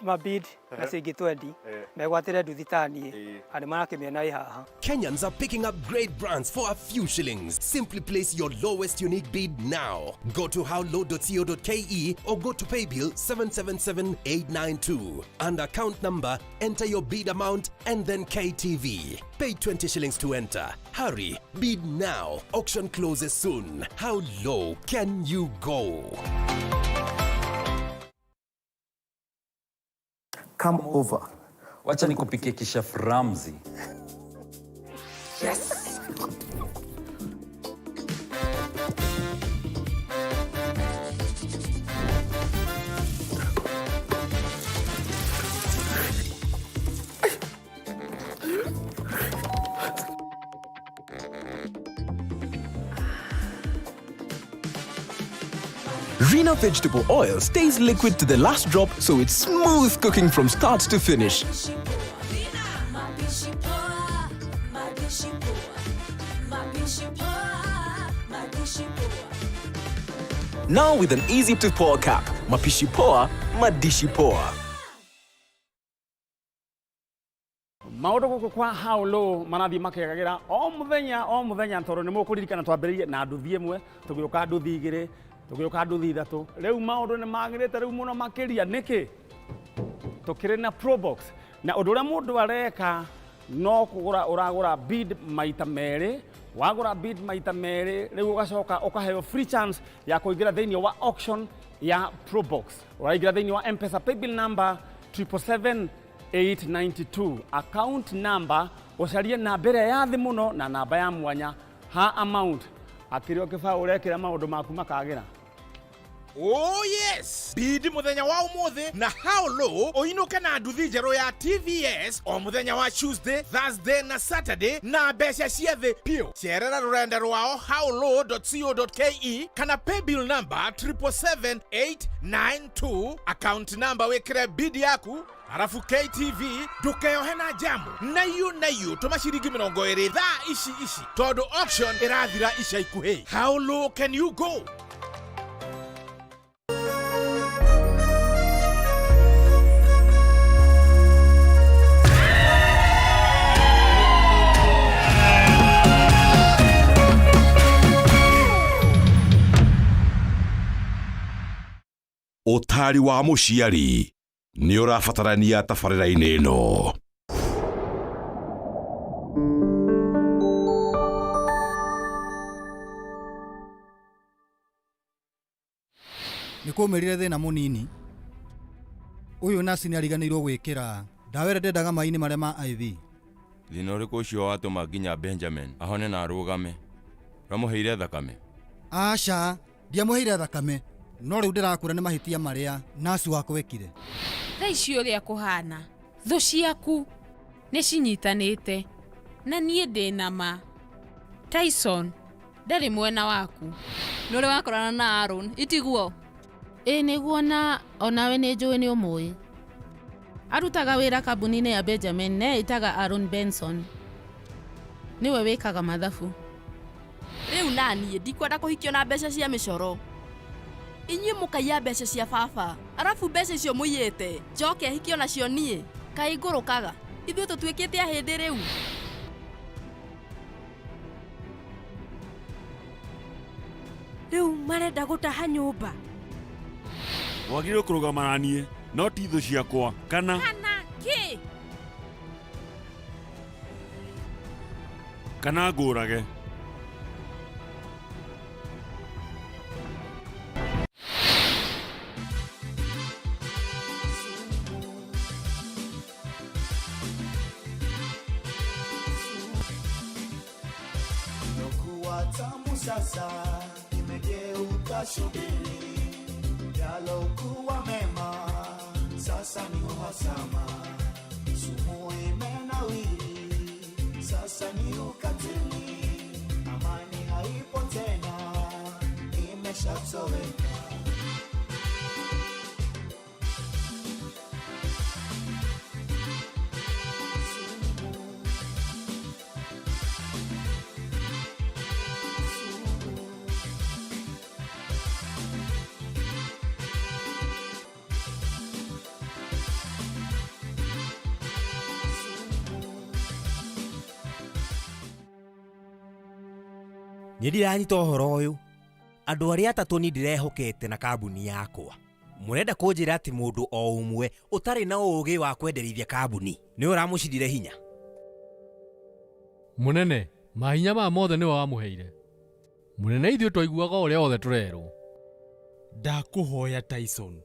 mabid na ciringi 20 megwatĩre nduthi ta niĩ na nĩ marakĩmĩona ĩ haha. Kenyans are picking up great brands for a few shillings. Simply place your lowest unique bid now. Go to howlow.co.ke or go to paybill 777892. And account number, enter your bid amount and then KTV. Pay 20 shillings to enter. Hurry, bid now. Auction closes soon. How low can you go? Come over. Wacha nikupikie kishef Ramsey. Yes. Rina vegetable oil stays liquid to the last drop, so it's smooth cooking from start to finish. Now with an easy to pour cap. Mapishi poa, madishi poa. Maũndũ gũkũ kwa How Low marathiĩ makĩagagĩra o mũthenya o mũthenya, tondũ nĩ mũkũririkana twambĩrĩirie na nduthi ĩmwe, tũgĩũka nduthi igĩrĩ, tũgĩũka nduthi ithatũ. Rĩu maũndũ nĩ magĩrĩte rĩu mũno makĩria. Nĩkĩ tũkĩrĩ na Probox, na ũndũ ũrĩa mũndũ areka no kũgũra, ũragũra bid maita merĩ. Wagũra bid maita merĩ, rĩu ũgacoka ũkaheo free chance ya kũingĩra thĩinĩ wa auction ya Probox. Ũraingĩra thĩinĩ wa M-Pesa paybill number 777,892, account number ũcarie namba ĩrĩa ya thĩ mũno na namba ya mwanya ha amount. Akĩrĩ o kĩbaũ ũrekĩra maũndũ maku makagĩra. Oh yes! Bid muthenya wa umuthi na How Low uinuke na nduthi njerũ ya TVS o muthenya wa Tuesday, Thursday na Saturday na mbeca cia thĩ piũ. Cerera rũrenda rwao howlow.co.ke kana paybill number 777,892, account number wĩkĩre bid yaku. Arafu KTV ndukeyohe na jamu na iũ tũma ciringi 20 thaa ici ici tondũ auction ĩrathira ica ikuhĩ. How low can you go? Ũtaari wa mũciari nĩ ũrabatarania tabarĩra-inĩ ĩno. Nĩ kwaumĩrire thĩna mũnini. Ũyũ naci nĩ ariganĩirwo gwĩkĩra ndawa ĩrĩa ndendaga mai-inĩ marĩa ma IV. Thĩna ũrĩkũ ũcio watũma nginya Benjamin ahone na arũgame? Ũramũheire thakame? Aca, ndiamũheire thakame, no rĩu ndĩrakwĩra nĩ mahĩtia marĩa naci wakwa ekire. Thaa ici ũrĩa kũhana, thũ ciaku nĩ cinyitanĩte na niĩ ndĩ na ma Tyson ndarĩ mwena waku. Nĩ ũrĩ wakorana na Aaron, itiguo? Ĩĩ nĩguo na onawe nĩ njũĩ nĩ ũmũĩ. Arutaga wĩra kambuni-inĩ ya Benjamin na eĩtaga Aaron Benson. Nĩwe wĩkaga mathabu. Rĩu naniĩ ndikwenda kũhikio na mbeca cia mĩcoro. Inyuĩ mũkaiya mbeca cia baba, arabu mbeca icio mũiyĩte njoke hikio nacio niĩ? Kaĩ ngũrũkaga? Ithuĩ tũtuĩkĩte ahĩndĩ rĩu? Rĩu marenda gũtaha nyũmba? Wagĩrĩirwo kũrũgama na niĩ no ti thũ ciakwa kana Kana kĩ? Kana ngũũrage. Lokuwa tamu sasa imegeuka shubiri, yalokuwa mema sasa ni uhasama, sumu imenawiri sasa ni ukatili, amani haipo tena imeshatoweka. Nĩ ndiranyita ũhoro ũyũ. Andũ arĩa atatũ niĩ ndĩrehokete na kambuni yakwa. Mũrenda kũnjĩra atĩ mũndũ o ũmwe ũtarĩ na ũũgĩ wa kwenderithia kambuni nĩwe ũramũcindire hinya? Mũnene, mahinya maya mothe nĩwe wamũheire. Mũnene ithuĩ twaiguaga o ũrĩa wothe tũrerwo. Ndakũhoya Tyson,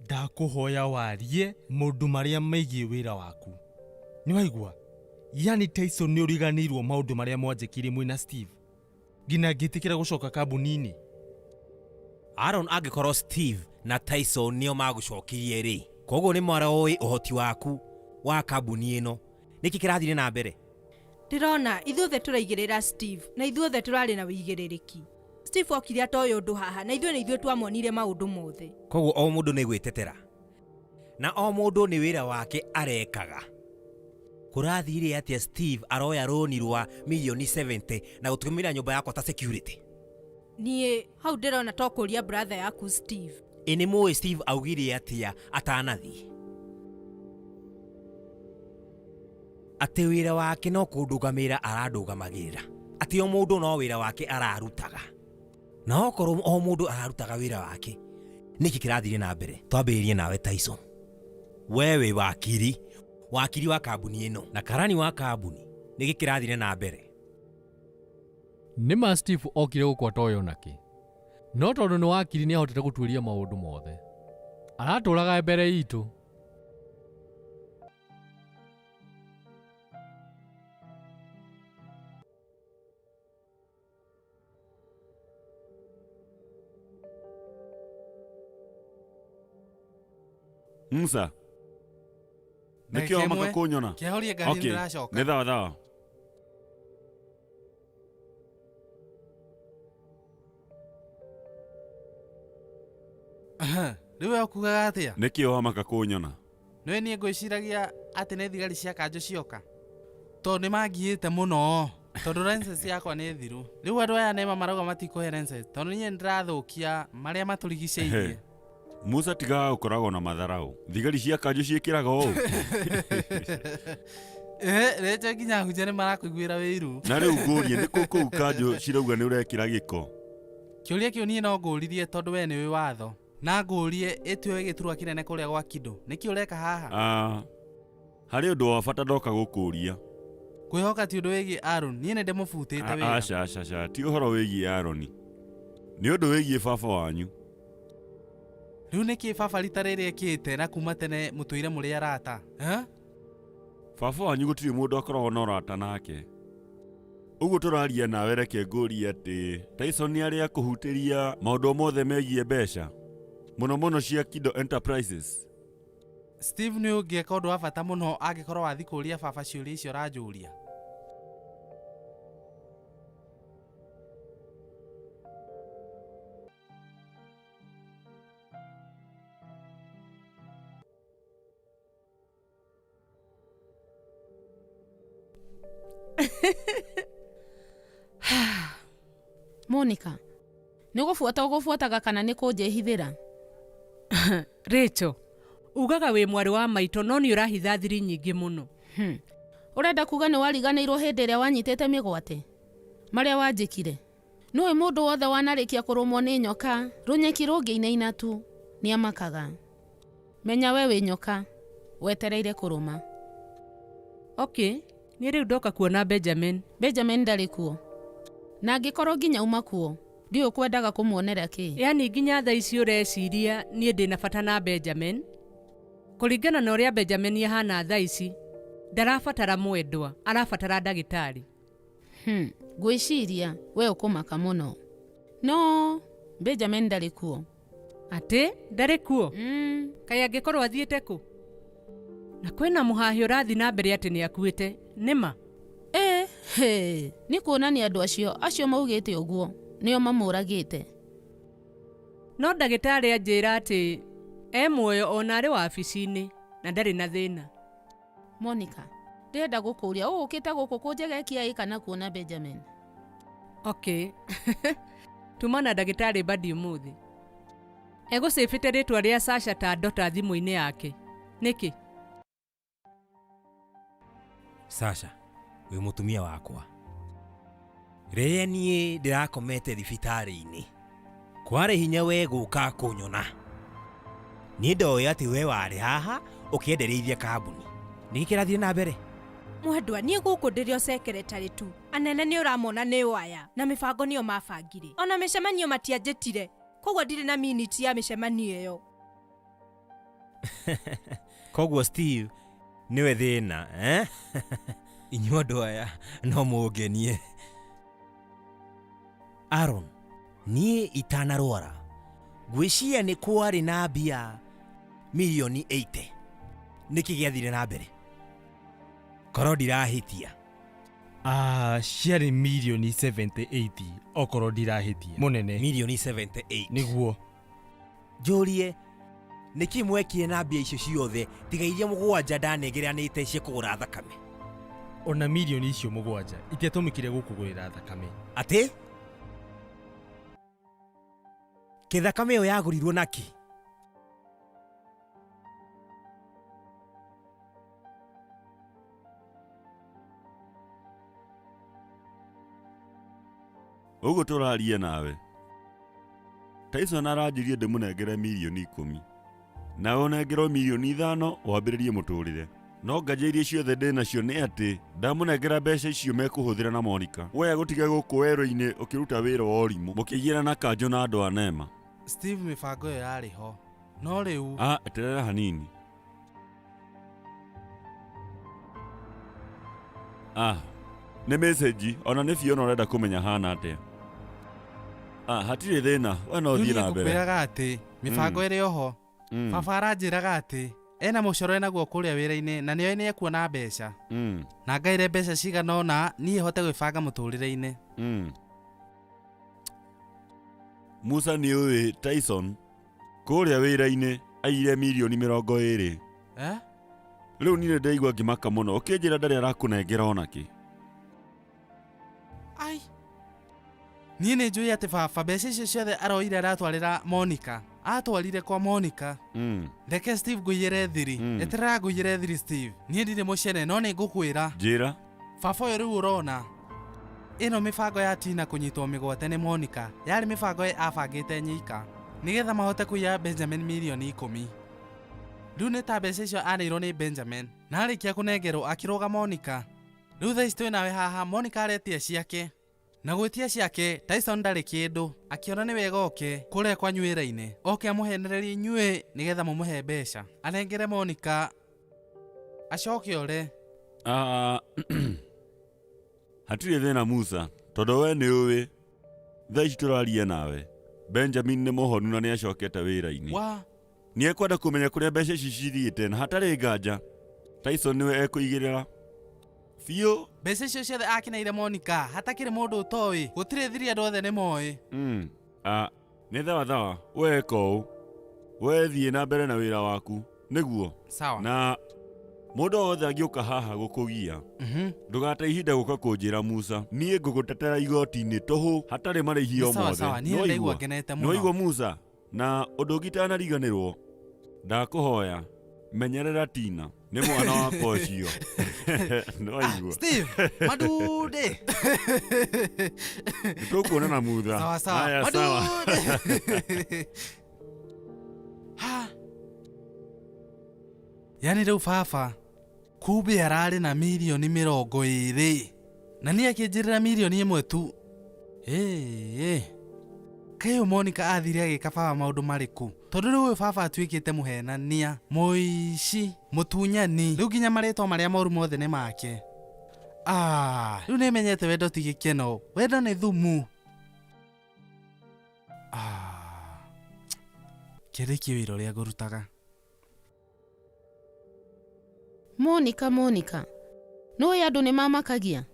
ndakũhoya warie maũndũ marĩa megiĩ wĩra waku. Nĩwaigua? Yani Tyson nĩ ũriganĩirwo maũndũ marĩa mwanjĩkire mwĩna Steve? Nginya ngĩtĩkĩra gũcoka kambuni-inĩ. Aaron angĩkorwo Steve na Tyson nĩo magũcokirie rĩ, koguo nĩ maroĩ ũhoti waku wa kambuni ĩno. Nĩkĩ kĩrathire na mbere? Ndĩrona ithuothe tũraigĩrĩra Steve na ithuothe tũrarĩ na wĩigĩrĩrĩki. Steve okire atoĩ ũndũ haha na ithuĩ nĩ ithuĩ twamuonirie maũndũ mothe. Koguo o mũndũ nĩ gwĩtetera na o mũndũ nĩ wĩra wake arekaga. Kũrathire atĩa Steve aroya rũni rwa mirioni 70 na gũtũmĩra nyũmba yakwa ta security? Niĩ hau ndĩrona to kũria brother yaku Steve. Ĩ nĩ mũĩ Steve augire atĩa atanathiĩ? Atĩ wĩra wake no kũndũgamĩrĩra arandũgamagĩrĩra. Atĩ o mũndũ no wĩra wake ararutaga. Na okorwo o mũndũ ararutaga wĩra wake, nĩkĩ kĩrathire na mbere? Twambĩrĩrie nawe Tyson. We wĩ wakiri, wakiri wa kambuni ĩno na karani wa kambuni, nĩkĩ kĩrathire na mbere? Nĩ ma Steve okire gũkũ atoĩ onakĩ. No tondũ nĩ wakiri nĩ ahotete gũtuĩria maũndũ mothe. Aratũraga mbere itũ. Musa. Nĩkĩo Ndagĩka wamaka ĩmwe. kũnyona? Kĩhorie ngari Okay, nĩndĩracoka. Nĩ thawa thawa. Aha, rĩu we ũkugaga atĩa? Nĩkĩo wamaka kũnyona? Nĩũĩ niĩ ngwĩciragia atĩ nĩ thigari cia kanjũ cioka. Tondũ nĩ mangiĩte mũno. Tondũ license yakwa nĩ thiru. Rĩu andũ aya nema marauga matikũhe license tondũ niĩ nĩndĩrathũkia marĩa matũrigicĩirie. Musa tigaga gũkoragwo na matharaũ. Thigari cia kanjũ ciĩkĩraga ũũ. Eh, Rĩcho nginya ahunjia nĩ marakũiguĩra wĩiru. Na rĩu ngũrie nĩ kũ kũu kanjũ cirauga nĩ ũrekĩra gĩko? Kĩũria kĩu niĩ no ngũririe tondũ we nĩũĩ watho. Na ngũrie ĩtue wĩ gĩturwa kĩnene kũrĩa gwa Kido. Nĩkĩ ũreka haha? Ah, harĩ ũndũ wa bata ndoka gũkũria. Kwĩhoka ti ũndũ wĩgiĩ Aaron. Niĩ nĩ ndĩmũbutĩte wĩra. Aca aca aca, ti ũhoro wĩgiĩ Aroni. Nĩ ũndũ wĩgiĩ baba wanyu. Rĩu nĩkĩ baba rita rĩrĩ ekĩte na kuma tene mũtũire mũrĩ arata? Eh? Baba wanyu gũtirĩ mũndũ akoragwo na ũrata nake. Ũguo tũraria nawe reke ngũrie atĩ Tyson nĩ arĩ akũhutĩria maũndũ mothe megiĩ mbeca, mũno mũno cia Kido Enterprises. Steve nĩ ũngĩeka ũndũ wa bata mũno angĩkorwo wathiĩ kũũria baba ciũria icio ũranjũria. Monica, nĩ gũbuata ũgũbuataga kana nĩ kũnjĩhithĩra? Rachel, ugaga wĩ mwarĩ wa maitũ no nĩ ũrahitha thiri nyingĩ mũno. Hmm. Ũrenda kuga nĩ wariganĩirwo hĩndĩ ĩrĩa wanyitĩte mĩgwate? Marĩa wanjĩkire? Nĩũĩ mũndũ wothe wanarĩkia kũrũmwo nĩ nyoka rũnyeki rũngĩinaina tu nĩamakaga. Menya we wĩ nyoka wetereire kũrũma. Okay, niĩ rĩu ndoka kuona Benjamin. Benjamin ndarĩ kuo. Na angĩkorwo nginya uma kuo, ndiũĩ ũkwendaga kũmuonera kĩ. Yaani nginya thaa ici ũreciria niĩ ndĩna bata na Benjamin? Kũringana na ũrĩa Benjamin ahana thaa ici, ndarabatara mwendwa, arabatara ndagĩtarĩ. Hmm, ngwĩciria we ũkũmaka mũno. No Benjamin ndarĩ kuo. Atĩ ndarĩ kuo? Mm. Kaĩ angĩkorwo athiĩte kũ? Na kwĩna mũhahĩ ũrathiĩ na mbere atĩ nĩ akuĩte, nĩ ma? Ĩ, hĩ, nĩ kuonania andũ acio acio maugĩte ũguo nĩo mamũragĩte. No ndagĩtarĩ anjĩra atĩ e muoyo ona arĩ wabici-inĩ na ndarĩ na thĩna. Monica, ndĩrenda gũkũria ũgũkĩte gũkũ kũnjegekia ĩ kana kuona Benjamin? Okay. Tuma na ndagĩtarĩ Badi ũmũthĩ. Egũcĩbĩte rĩtwa rĩa Sasha ta ndota thimũ-inĩ yake. Nĩkĩ? Sasha, wĩ mũtumia wakwa. Rĩrĩa niĩ ndĩrakomete thibitarĩ-inĩ, kwarĩ hinya we gũka kũnyona. Niĩ ndoĩ atĩ we warĩ haha ũkĩendereithia kambuni. Nĩkĩ kĩrathiĩ na mbere? Mwendwa, niĩ gũkũ ndĩrĩ o secretary tu. Anene nĩ ũramona nĩo aya, na mĩbango nĩo mabangire. Ona mĩcemanio matianjĩtire, koguo ndirĩ na minute ya mĩcemanio ĩyo. Koguo Steve nĩwe thĩna eh? Inyuĩ andũ aya no mũngenie. Aaron, niĩ itanarwara ngwĩciria nĩ kwarĩ na mbia mirioni 80. Nĩkĩ gĩathire na mbere? Korwo ndirahĩtia. Ah, ciarĩ mirioni 78 okorwo ndirahĩtia. Mũnene. Mirioni 78. Nĩguo. Njũrie nĩkĩ mwekire na mbia icio ciothe tiga iria mũgwanja ndanengeranĩte cia kũgũra thakame? Ona mirioni icio mũgwanja itiatũmĩkire gũkũgũrĩra thakame. Atĩ? Kĩthakame ĩyo yagũrirwo nakĩ? Ũguo tũraria nawe. Tyson aranjĩrie ndĩmũnengere mirioni ikũmi. Nawe ũnengerwo mirioni ithano wambĩrĩrie mũtũrĩre. No nganja iria ciothe ndĩ nacio nĩ atĩ ndamũnengera mbeca icio mekũhũthĩra na Monica. We agũtige gũkũ werũ-inĩ ũkĩruta wĩra wa ũrimũ mũkĩiyĩra na kanjũ na andũ a Nema. Steve mĩbango ĩyo yarĩ ho. No rĩu. Ah, eterera hanini. Ah, nĩ message ona nĩ Fiona ũrenda kũmenya hana atĩa. Ah, hatirĩ thĩna, we no Rĩu ũthiĩ niĩ na mbere. ngũkwĩraga atĩ mĩbango ĩrĩ oho. Baba aranjĩraga atĩ ena mũcoro enaguo kũrĩa wĩra-inĩ na nĩoĩ nĩ ekuona mbeca. Na ngaire mbeca cigana ũna niĩ hote gwĩbanga mũtũrĩre-inĩ. Musa nĩ ũĩ Tyson kũrĩa wĩra-inĩ aiyire mirioni mĩrongo ĩrĩ. Eh? Rĩu niĩ nĩ ndaigua ngĩmaka mũno ũkĩnjĩra ndarĩ arakũnengera onakĩ. Ai. Niĩ nĩ njũĩ atĩ baba mbeca icio ciothe aroire aratwarĩra Monica. Atwarire kwa Monica. Reke Steve ngũiyĩre thiri. Eterera ngũiyĩre thiri Steve. Niĩ ndirĩ mũcene no nĩ ngũkwĩra. Njĩra. Baba ũyũ rĩu ũrona. Ĩno mĩbango ya Tina kũnyitwo mĩgwate nĩ Monica yarĩ mĩbango ye abangĩte nyika nĩgetha mahote kũiya Benjamin mirioni 10. Rĩu nĩ ta mbeca icio aneirwo nĩ Benjamin. Na arĩkia kũnengerwo akĩrũga Monica. Rĩu thaa ici twĩ nawe haha Monica aretia ciake. Na gwĩtia ciake Tyson ndarĩ kĩndũ. Akĩona nĩ wega oke kũrĩa kwanyu wĩra-inĩ. Oke amũhenererie inyuĩ nĩgetha mũmũhe mbeca. Anengere Monica acoke ore. Ah, hatirĩ thĩna Musa, tondũ we nĩ ũĩ thaa ici tũraria nawe Benjamin nĩ mũhonu na nĩ acokete wĩra-inĩ. Wa Nĩ ekwenda kũmenya kũrĩa mbeca ici cithiĩte na hatarĩ nganja Tyson nĩwe ekũigĩrĩra biũ. Mbeca icio ciothe akineire Monica hatakĩrĩ mũndũ ũtoĩ. Gũtirĩ thiri andũ othe nĩ moĩ. Ah, nĩ thawa thawa, we eka ũũ. We thiĩ na mbere na wĩra waku nĩguo. Sawa. Na mũndũ o wothe angĩũka haha gũkũgia ndũgate ihinda gũka kũnjĩra Musa. Niĩ ngũgũtetera igoti-inĩ tũhũ hatarĩ marĩhi o Nĩ sawa mothe. sawa, niĩ nĩ ndaigua ngenete mũno. Nĩwaigua Musa? Na ũndũ ũngĩ itanariganĩrwo, ndakũhoya menyerera Tina, nĩ mwana wakwa ũcio. Nĩwaigua? Steve, madude. Nĩtũkuonana Mutha. Sawa sawa. Haya, sawa. Madude. Ha. Yani rĩu baba kumbe ararĩ na mirioni 20 na niĩ akĩnjĩrĩra mirioni 1 tu. Ĩĩ. Kaĩ ũyũ Monica athire agĩka baba maũndũ marĩkũ? Tondũ rĩu ũyũ baba atuĩkĩte mũhenania, mũici, mũtunyani, rĩu nginya marĩtwa marĩa moru mothe nĩ make. Ah, rĩu nĩmenyete wendo ti gĩkeno, wendo nĩ thumu. Ah, kĩrĩkie wĩra ũrĩa ngũrutaga. Monica Monica nĩũĩ andũ nĩ mamakagia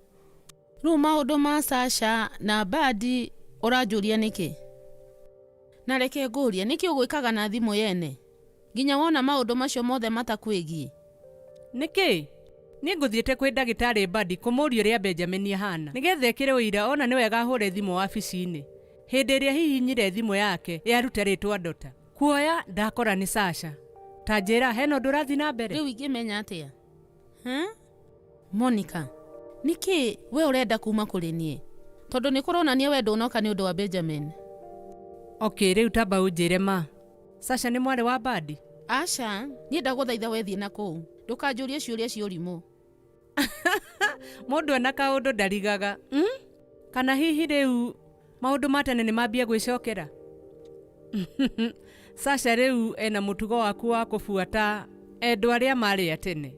rĩu maũndũ ma Sasha na Badi ũranjũria nĩkĩ? Na reke ngũrie nĩkĩ ũgwĩkaga na thimũ yene nginya wona maũndũ macio mothe matakwĩgiĩ? Nĩkĩ? Niĩ ngũthiĩte kwĩ ndagĩtarĩ Badi kũmũria ũrĩa Benjamin ahana nĩgetha ekĩre ũira ona nĩ wega ahũre thimũ wabici-inĩ. Hĩndĩ ĩrĩa hihinyire thimũ yake yaruta rĩtwa Dota. Kuoya ndakora nĩ Sasha. Ta njĩra hena ũndũ ũrathiĩ na mbere? Rĩu ingĩmenya atĩa? Monica, nĩkĩ we ũrenda kuma kũrĩ niĩ? Tondũ nĩ kũronania we ndũnoka nĩ ũndũ wa Benjamin. Okay, rĩu tamba ũnjĩre ma. Sasha nĩ mwarĩ wa Badi? Aca, niĩ ndagũthaitha wethiĩ na kũu. Ndũkanjũrie ciũria cia ũrimũ. Mũndũ ena kaũndũ ndarigaga. Kana hihi rĩu maũndũ ma tene nĩ mambia gwĩcokera? Sasha rĩu ena mũtugo waku wa kũbuata endwa arĩa marĩ a tene.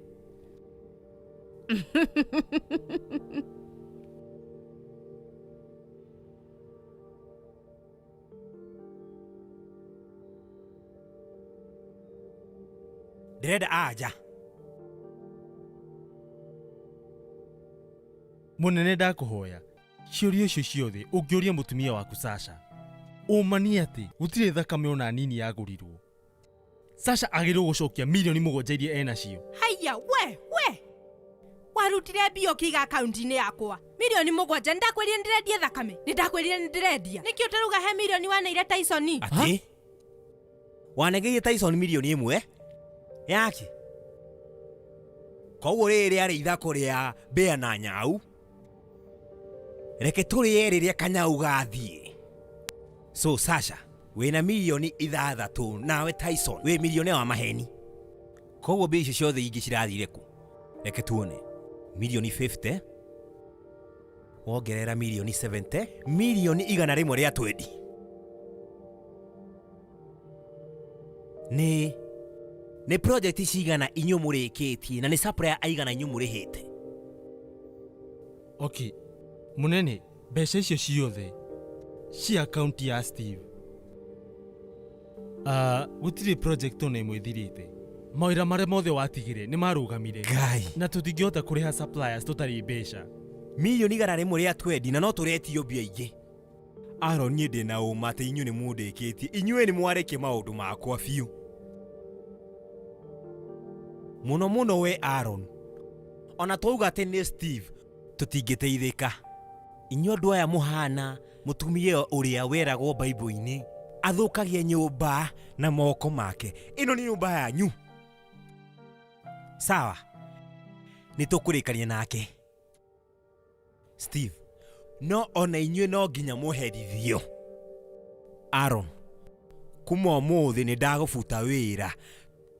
Ndĩrenda anja. Mũnene ndakũhoya ciũria icio ciothe ũngĩũria mũtumia waku Sasha. Ũma nĩ atĩ gũtirĩ thakame ona nini yagũrirwo. Sasha agĩrĩirwo gũcokia mirioni 7 iria enacio. Haiya we we. Warutire mbia ũkĩiga akaunti-inĩ yakwa. Mirioni 7 nĩndakwĩrire nĩndĩrendia thakame. Nĩndakwĩrire nĩndĩrendia. Nĩkĩ ũtarauga he mirioni waneire Tyson? Atĩ? Wanengeire Tyson mirioni 1 yake? Koguo rĩrĩ rĩarĩ ithako rĩa mbĩa na nyau. Reke tũrĩe rĩrĩa kanyau gathiĩ. So Sasha, wĩna mirioni 6 nawe Tyson wĩ mirioni wa maheni. Koguo mbia icio ciothe ingĩ cirathire kũ? Reke tuone. Mirioni 50 wongerera mirioni 70, mirioni 120. Nĩ project cigana inyuĩ mũrĩkĩtie na nĩ supplier aigana inyuĩ mũrĩhĩte? Okay, mũnene, mbeca icio ciothe cia akaunti ya Steve. Gũtirĩ project ona ĩmwe ĩthirĩte. Mawĩra marĩa mothe watigire nĩ marũgamire. Ngai. Na tũtingĩhota kũrĩha suppliers tũtarĩ mbeca. Mirioni 120 na no tũretio mbia ingĩ. Aaron, niĩ ndĩna ũma atĩ inyuĩ nĩ mũndĩkĩtie. Inyuĩ nĩ mwarĩkia maũndũ makwa biũ. Mũno mũno we Aaron. Ona twauga atĩ nĩ Steve tũtingĩteithĩka. Inyuĩ andũ aya mũhana mũtumia ũrĩa weragwo Bible-inĩ athũkagia nyũmba na moko make. Ĩno nĩ nyũmba yanyu. Sawa, nĩ tũkũrĩkania nake Steve, no ona inyuĩ no nginya mũherithio. Aaron, kuma ũmũthĩ nĩ ndagũbuta wĩra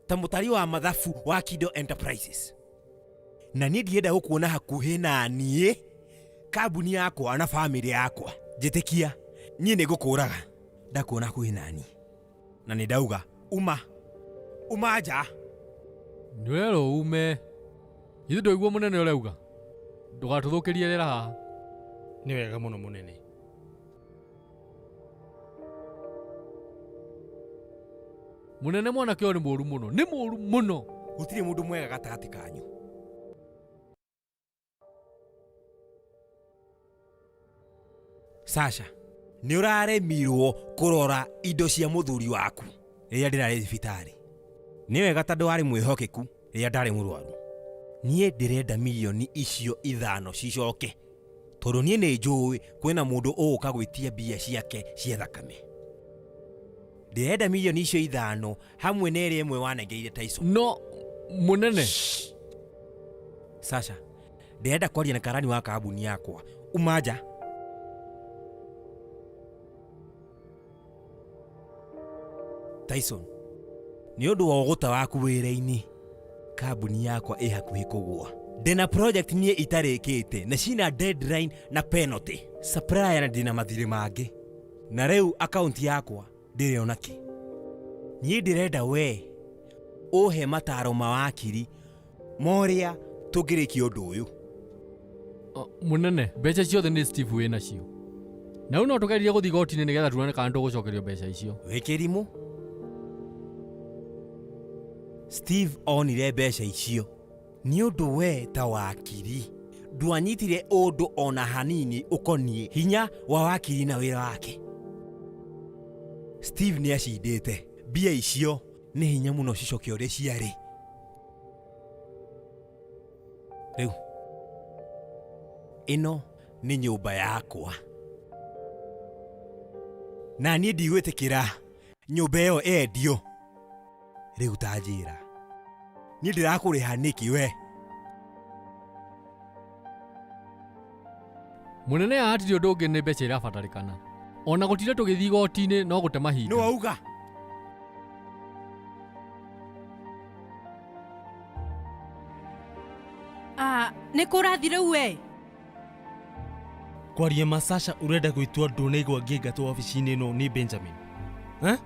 ta mũtari wa mathabu wa Kido Enterprises, na niĩ ndirenda gũkuona hakuhĩ na niĩ, kambuni yakwa na bamĩrĩ yakwa. Njĩtĩkia, niĩ nĩ ngũkũraga ndakuona hakuhĩ na niĩ, na nĩ ndauga uma uma nja. Nĩ ũrerwo ume. Githĩ ndũigua mũnene ũrauga? Ndũgatũthũkĩrie rĩera haha. Nĩ wega mũno mũnene. Mũnene mwanake ũyũ nĩ mũru mũno, nĩ mũru mũno. Gũtirĩ mũndũ mwega gatagatĩ kanyu. Sasha, nĩ ũraremirwo kũrora indo cia mũthuri waku rĩrĩa ndĩrarĩ thibitarĩ. Nĩ wega tondũ warĩ mwĩhokeku rĩrĩa ndarĩ mũrwaru. Niĩ ndĩrenda mirioni icio ithano cicoke, tondũ niĩ nĩ njũĩ kwĩna mũndũ ũgũka gwĩtia mbia ciake cia thakame. Ndĩrenda mirioni icio ithano hamwe na ĩrĩa ĩmwe wanengeire Tyson. No mũnene. Sasha, ndĩrenda kwaria na karani wa kambuni yakwa. Uma nja. Tyson, nĩ ũndũ wa ũgũta waku wĩra-inĩ, kambuni yakwa ĩ hakuhĩ kũgũa. Ndĩna project niĩ itarĩkĩte na cina deadline na penalty. Supplier na ndĩna mathirĩ mangĩ. Na rĩu akaunti yakwa ndĩrĩ ona kĩ. Niĩ ndĩrenda we ũhe mataro ma wakiri ma ũrĩa tũngĩrĩkia ũndũ ũyũ. Mũnene, mbeca ciothe nĩ Steve wĩ nacio. Na rĩu no tũgerie gũthiĩ igoti-inĩ nĩgetha tuone kana tũgũcokerio mbeca icio. Wĩ kĩrimũ. Steve onire mbeca icio nĩ ũndũ we ta wakiri ndwanyitire ũndũ ona hanini ũkoniĩ hinya wa wakiri na wĩra wake. Steve nĩ acindĩte mbia icio, nĩ hinya mũno cicoke ũrĩa ciarĩ. Rĩu ĩno nĩ nyũmba yakwa na niĩ ndigwĩtĩkĩra nyũmba ĩyo ĩendio. Rĩu ta njĩra, niĩ ndĩrakũrĩha nĩkĩ we? Mũnene haha hatirĩ ũndũ ũngĩ, nĩ mbeca irabatarĩkana. Ona gũtinda tũgĩthiĩ igoti-inĩ no gũte mahinda. Nĩ wauga? Ah, nĩ kũrathi rĩu we? Kwaria ma Sasha, ũrenda gwĩtua ndũnaigua ngĩingatwo wabici-inĩ ĩno nĩ Benjamin? Eh?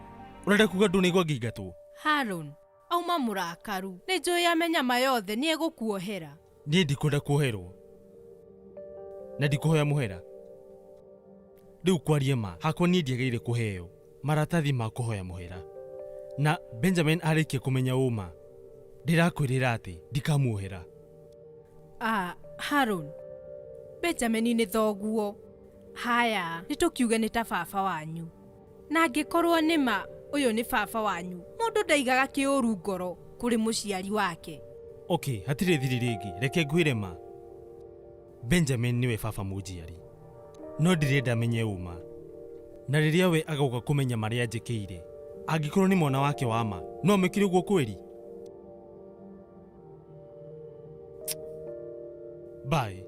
Ũrenda kuga ndũnaigua ngĩingatwo? Haron, auma mũrakaru. Nĩ njũĩ amenya ma yothe nĩ egũkuohera. Niĩ ndikwenda kuoherwo na ndikũhoya mũhera. Rĩu kwaria ma, hakwa niĩ ndiagĩrĩire kũheo maratathi ma kũhoya mũhera. Na Benjamin arĩkia kũmenya ũma, ndĩrakwĩrĩra atĩ ndikamuohera. Ah, Haron, Benjamin nĩ thoguo. Haya, nĩ tũkiuge nĩ ta baba wanyu. Na angĩkorwo nĩ ma ũyũ nĩ baba wanyu, mũndũ ndaigaga kĩũru ngoro kũrĩ mũciari wake. Okay, hatirĩ thiri rĩngĩ, reke ngwĩre ma. Benjamin nĩwe baba mũnjiari. No ndirenda menye ũma. Na rĩrĩa we agoka kũmenya marĩa njĩkĩire, angĩkorwo nĩ mwana wake wa ma, no amwĩkĩre ũguo kweri? Bye.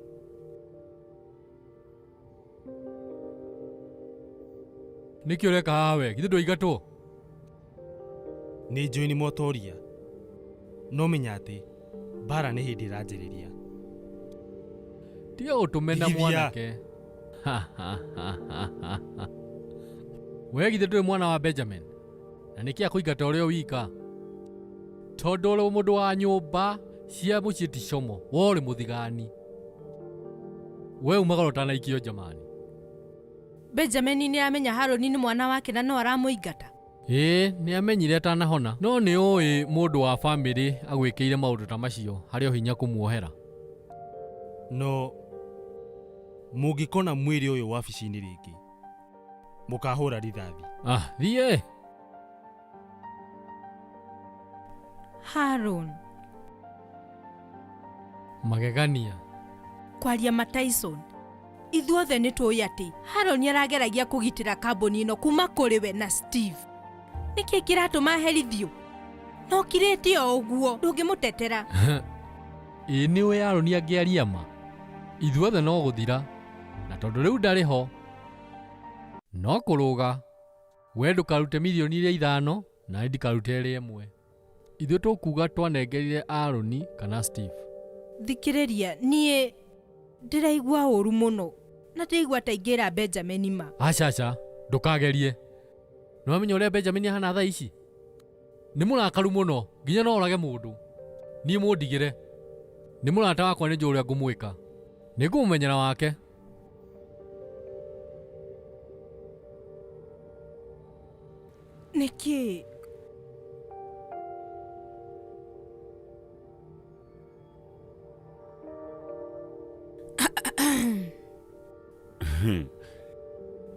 Nĩkĩ ũreka haha we? Githĩ ndũingatwo? Nĩ njũĩ nĩ mwatoria. No menya atĩ mbara nĩ hĩndĩ ĩranjĩrĩria. Tiga gũtũmena Tigithia. mwanake. We githĩ ndũrĩ mwana wa Benjamin? Na nĩkĩ akũingata ũrĩ o wika? Tondũ ũrĩ mũndũ wa nyũmba cia mũciĩ ti como, we ũrĩ mũthigani. We umagara ũtanaikio njamani. Benjamin nĩ amenya Haroni nĩ mwana wake na no aramũingata. Ĩĩ, nĩ amenyire atanahona. No nĩ ũĩ mũndũ wa bamĩrĩ agwĩkĩire maũndũ ta macio harĩ o hinya kũmuohera. No mũngĩkona mwĩrĩ ũyũ wabici-inĩ rĩngĩ, mũkahũra rithathi. Ah, thiĩ. Haron. Magegania. Kwaria ma Tyson, ithuothe nĩ tũĩ atĩ Haroni arageragia kũgitĩra kambuni ĩno kuma kũrĩ we na Steve. Nĩkĩ kĩratũma aherithio? No kirĩte o ũguo, ndũngĩmũtetera. Ĩĩ nĩ ũĩ Aroni angĩaria ma ithuothe no gũthira na tondũ rĩu ndarĩ ho no kũrũga we ndũkarute mirioni iria ithano na niĩ ndikarute ĩrĩa ĩmwe ithuĩ tũkuga twanengerire Aroni kana Steve. Thikĩrĩria, niĩ ndĩraigua ũru mũno na ndĩraigua ta ingĩra Benjamin ma. Aca aca ndũkagerie nĩwamenya ũrĩa Benjamin ahana thaa ici nĩ mũrakaru mũno nginya no orage mũndũ niĩ mũndigĩre nĩ mũrata wakwa nĩ njũĩ ũrĩa ngũmwĩka nĩ ngũmũmenyera wake. Nĩkĩ?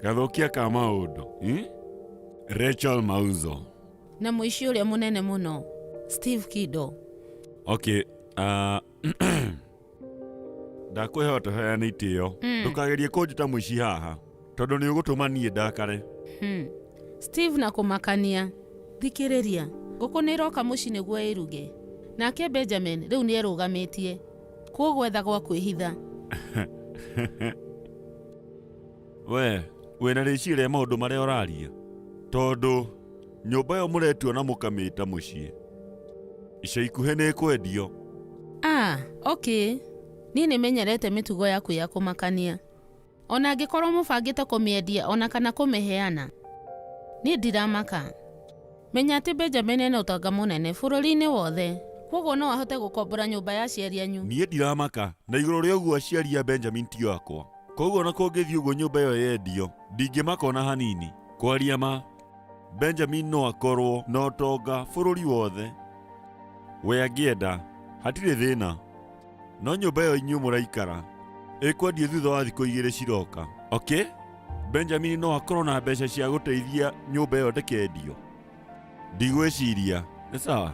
Gathukia ka maũndũ eh? Rachel Mauzo. Na mũici ũrĩa mũnene mũno Steve Kido. Okay, ndakũhe tũheane itĩo. Ndũkagerie kũnjĩta mũici haha tondũ nĩ ũgũtũma niĩ ndakare. Steve na kũmakania thikĩrĩria ngũkũ nĩ ĩroka mũciĩ nĩguo ĩruge nake Benjamin rĩu nĩ erũgamĩtie kwoguo etha gwa kwĩhitha. We wĩna rĩciria rĩa maũndũ marĩa ũraria tondũ nyũmba ĩyo mũretua na mũkamĩta mũciĩ ica ikuhĩ nĩ ĩkwendio. Ah, okay. Niĩ nĩ menyerete mĩtugo yaku ya kũmakania ona angĩkorwo mũbangĩte kũmĩendia ona kana kũmĩheana niĩ ndiramaka. Menya atĩ Benjamin ena ũtonga mũnene bũrũri-inĩ wothe kwoguo no ahote gũkombora nyũmba ya aciari anyu. Niĩ ndiramaka na igũrũ rĩa ũguo aciari a Benjamin tio akwa koguo ona kũngĩthiĩ ũguo nyũmba ĩyo yendio ndingĩmaka ona hanini. Kwaria ma Benjamin no akorwo na ũtonga bũrũri wothe we angĩenda hatirĩ thĩna no nyũmba ĩyo inyuĩ mũraikara ĩkwendio thutha wa thikũ igĩrĩ ciroka. Okay? Benjamin no akorwo na mbeca cia gũteithia nyũmba ĩyo ndĩkendio ndigwĩciria nĩ sawa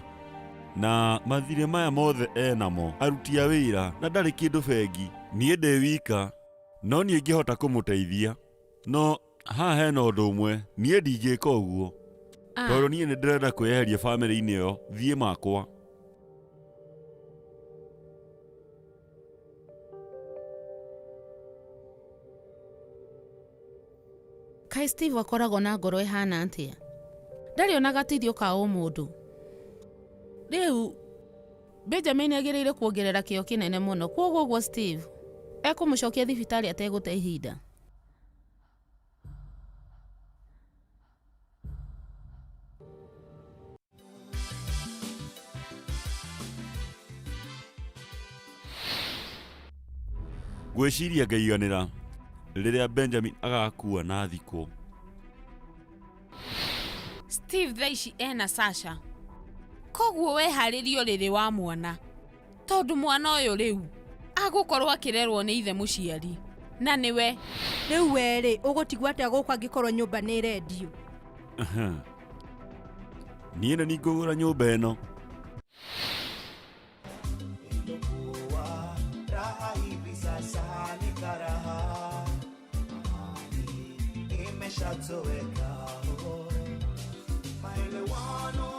na mathirĩ maya mothe enamo aruti a wĩra na ndarĩ kĩndũ bengi niĩ ndĩ wika no niĩ ngĩhota kũmũteithia no haha hena ũndũ ũmwe niĩ ndingĩka ũguo tondũ niĩ nĩ ndĩrenda kwĩyeheria bamĩrĩ-inĩ ĩyo thiĩ makwa. Kaĩ Steve akoragwo na ngoro ĩhana atĩa? Ndarĩ ona gatithio ka ũmũndũ. Rĩu Benjamin agĩrĩire kuongerera kĩyo kĩnene mũno kwoguo ũguo Steve ekũmũcokia thibitarĩ ategũte ihinda. Ngwĩciria ngaiganĩra rĩrĩa Benjamin agakua na thikwo. Steve thaa ici ena Sasha koguo weharĩrie ũrĩrĩ wa mwana tondũ mwana ũyũ rĩu agũkorwo akĩrerwo nĩ ithe mũciari na nĩwe. Rĩu we-rĩ ũgũtigwo atĩa gũkũ angĩkorwo nyũmba nĩ ĩrendio? Niĩ nĩ ngũgũra nyũmba ĩno. Raha hivi sasa ni karaha, amani imeshatoweka. Oh. Maelewano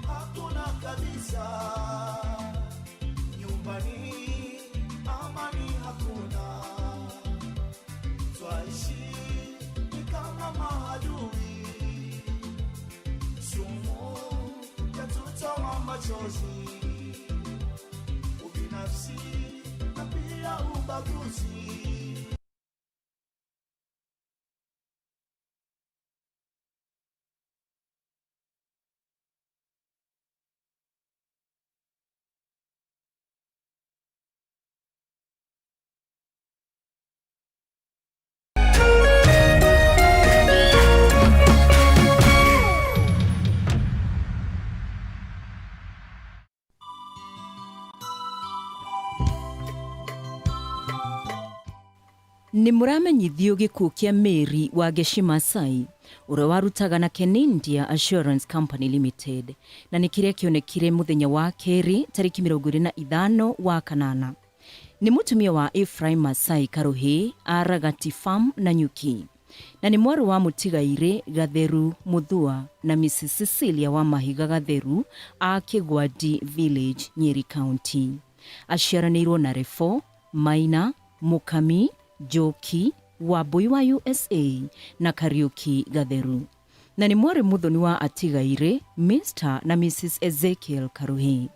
hakuna kabisa, nyumbani amani hakuna, twaishi ni kama maadui, sumu yatutoa machozi, ubinafsi na pia ubaguzi. Nĩ mũramenyithio gĩkuũ kĩa Mary Wangechi Masai ũrĩa warutaga na Kenindia Assurance Company Limited na nĩ kĩrĩa kĩonekire mũthenya wa kerĩ tarĩki 25 wa kanana. Nĩ mũtumia wa Ephraim Masai Karuhĩ a Ragati Farm Nanyuki na nĩ mwarĩ wa mũtigairĩ Gatheru Muthua na Mrs Cecilia wa Mahiga Gatheru a Kĩgwadi Village, Nyeri County. Aciaranĩirwo na Refo, Maina, Mũkami, Njoki, Wambũi wa USA na Kariũki Gatheru. Na nĩ mwarĩ mũthoni wa atigairĩ Mr na Mrs Ezekiel Karuhĩ.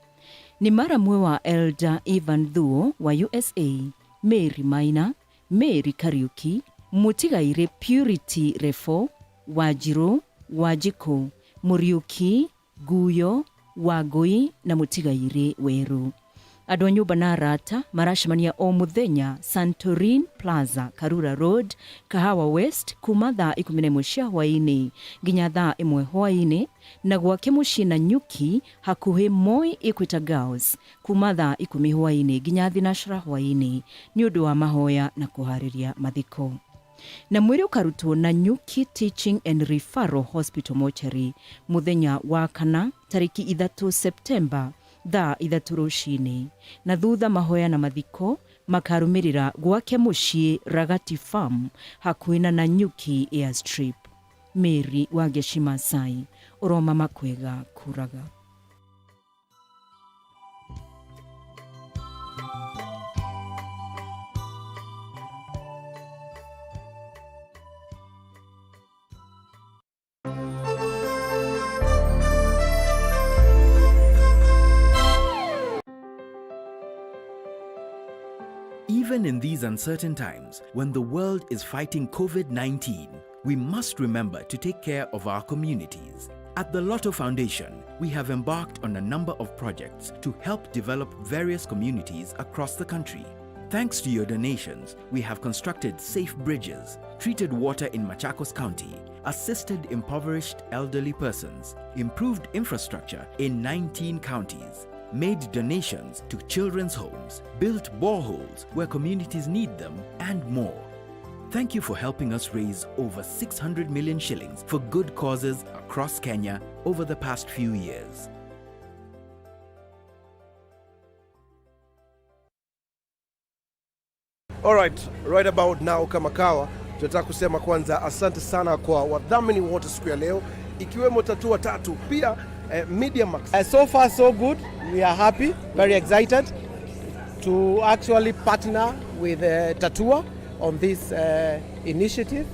Nĩ maramwe wa Elder Ivan Thuo wa USA, Mary Maina, Mary Kariuki, mũtigairĩ Purity Refo, Wanjirũ, Wanjikũ, Mũriũki, Nguyo, Wangũi na mũtigairĩ Werũ. Andũ a nyũmba na arata maracemania o mũthenya Santorin Plaza, Karura Road, Kahawa West kuma thaa 11 cia hwaĩ-inĩ nginya thaa 1 hwaĩ-inĩ na gwake mũciĩ Nanyuki hakuhĩ Moi Equator Girls kuma thaa 10 hwaĩ-inĩ nginya thinacra hwaĩ-inĩ nĩ ũndũ wa mahoya na kũharĩria mathiko. Na mwĩrĩ ũkarutwo Nanyuki Teaching and Referral Hospital Mortuary mũthenya wa kana tarĩki 3 Septemba thaa 3 rũcinĩ na thutha mahoya na mathiko makarũmĩrĩra gwake mũciĩ Ragati Farm hakuhĩ na Nanyuki Airstrip. Mary Wangeci Masai ũroma makwega kuraga. Even in these uncertain times, when the world is fighting COVID-19, we must remember to take care of our communities. At the Lotto Foundation, we have embarked on a number of projects to help develop various communities across the country. Thanks to your donations, we have constructed safe bridges, treated water in Machakos County, assisted impoverished elderly persons, improved infrastructure in 19 counties, made donations to children's homes, built boreholes where communities need them, and more. Thank you for helping us raise over 600 million shillings for good causes across Kenya over the past few years. Alright, right about now kama kawa, tunataka kusema kwanza asante sana kwa wadhamini wote siku ya leo, ikiwemo Tatua Tatu, pia MediaMax. So far so good. We are happy, very excited to actually partner with Tatua on this initiative.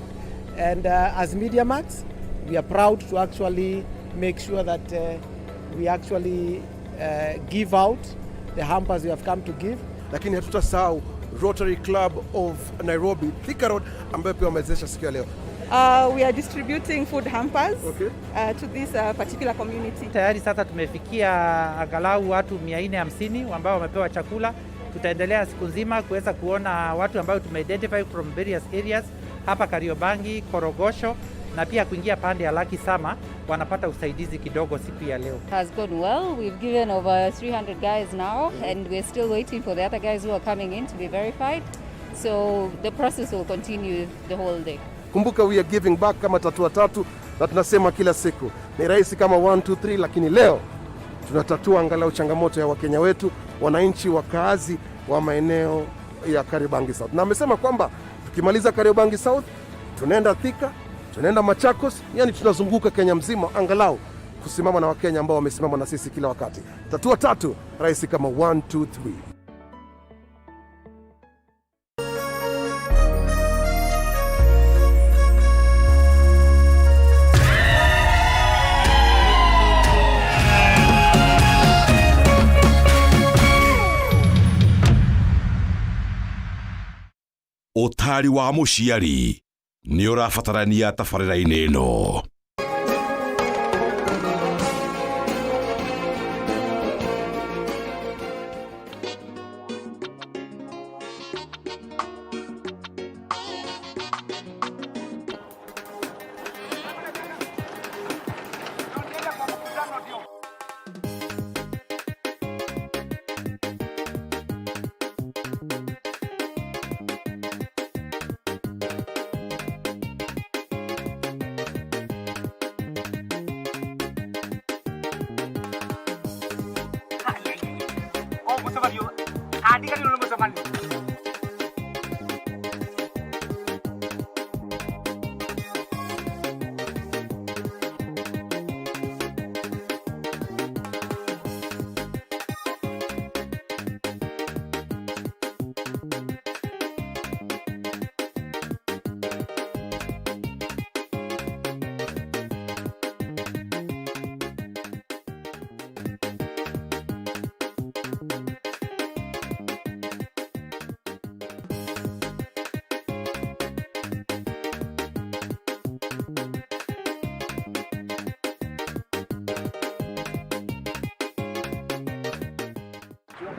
And as MediaMax, we are proud to actually make sure that we actually give out the hampers we have come to give. Lakini hatutasahau Rotary Club of Nairobi, Thika Road, ambayo pia wamewezesha siku ya leo. We are distributing food hampers to this particular community. Tayari sasa tumefikia angalau watu 450 ambao wamepewa chakula. Tutaendelea siku nzima kuweza kuona watu ambao tumeidentify from various areas hapa Kariobangi, Korogosho na pia kuingia pande ya Lucky Summer wanapata usaidizi kidogo siku ya leo. Has gone well. We've given over 300 guys now, and we're still waiting for the other guys who are coming in to be verified. So the process will continue the whole day. Kumbuka we are giving back kama Tatua Tatu, na tunasema kila siku ni rahisi kama 1 2 3, lakini leo tunatatua angalau changamoto ya Wakenya wetu, wananchi wakaazi wa maeneo ya Kariobangi South. Na amesema kwamba tukimaliza Kariobangi South tunaenda Thika, tunaenda Machakos, yani tunazunguka Kenya mzima angalau kusimama na Wakenya ambao wamesimama na sisi kila wakati. Tatua Tatu, rahisi kama 1 2 3. Ũtari wa mũciari nĩ ũrabatarania tabarĩra-inĩ ĩno.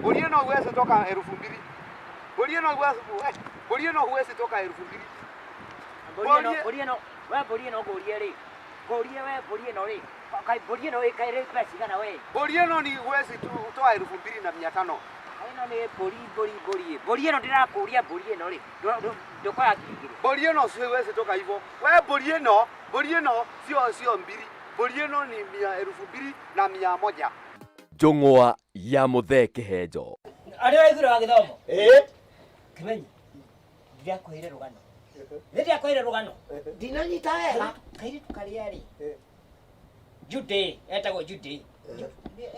Mbũri ĩno huwezi toka 2000. Mbũri ĩno huwezi mbũri ĩno huwezi toka 2000. Mbũri ĩno mbũri ĩno we mbũri ĩno ngũrie rĩ ngũrie we mbũri ĩno rĩ kaĩ mbũri ĩno ĩ kaĩ rĩ mbeca cigana we Mbũri ĩno ni huwezi toa 2500. Ĩno nĩ mbũri mbũri mbũri mbũri ĩno ndĩrakũria mbũri ĩno rĩ ndũkoya 2000. Mbũri ĩno siwezi toka hivyo. We mbũri ĩno mbũri ĩno sio sio mbili. Mbũri ĩno ni mia 2100. Njũng'wa ya Muthee Kĩhenjo. Arĩa waiguire wa gĩthomo ĩĩ Kĩmenyi ndĩrakwĩire rũgano nĩ ndĩrakwĩire rũgano ndinanyita wega kairĩtu karĩa rĩ Jude etagwo Jude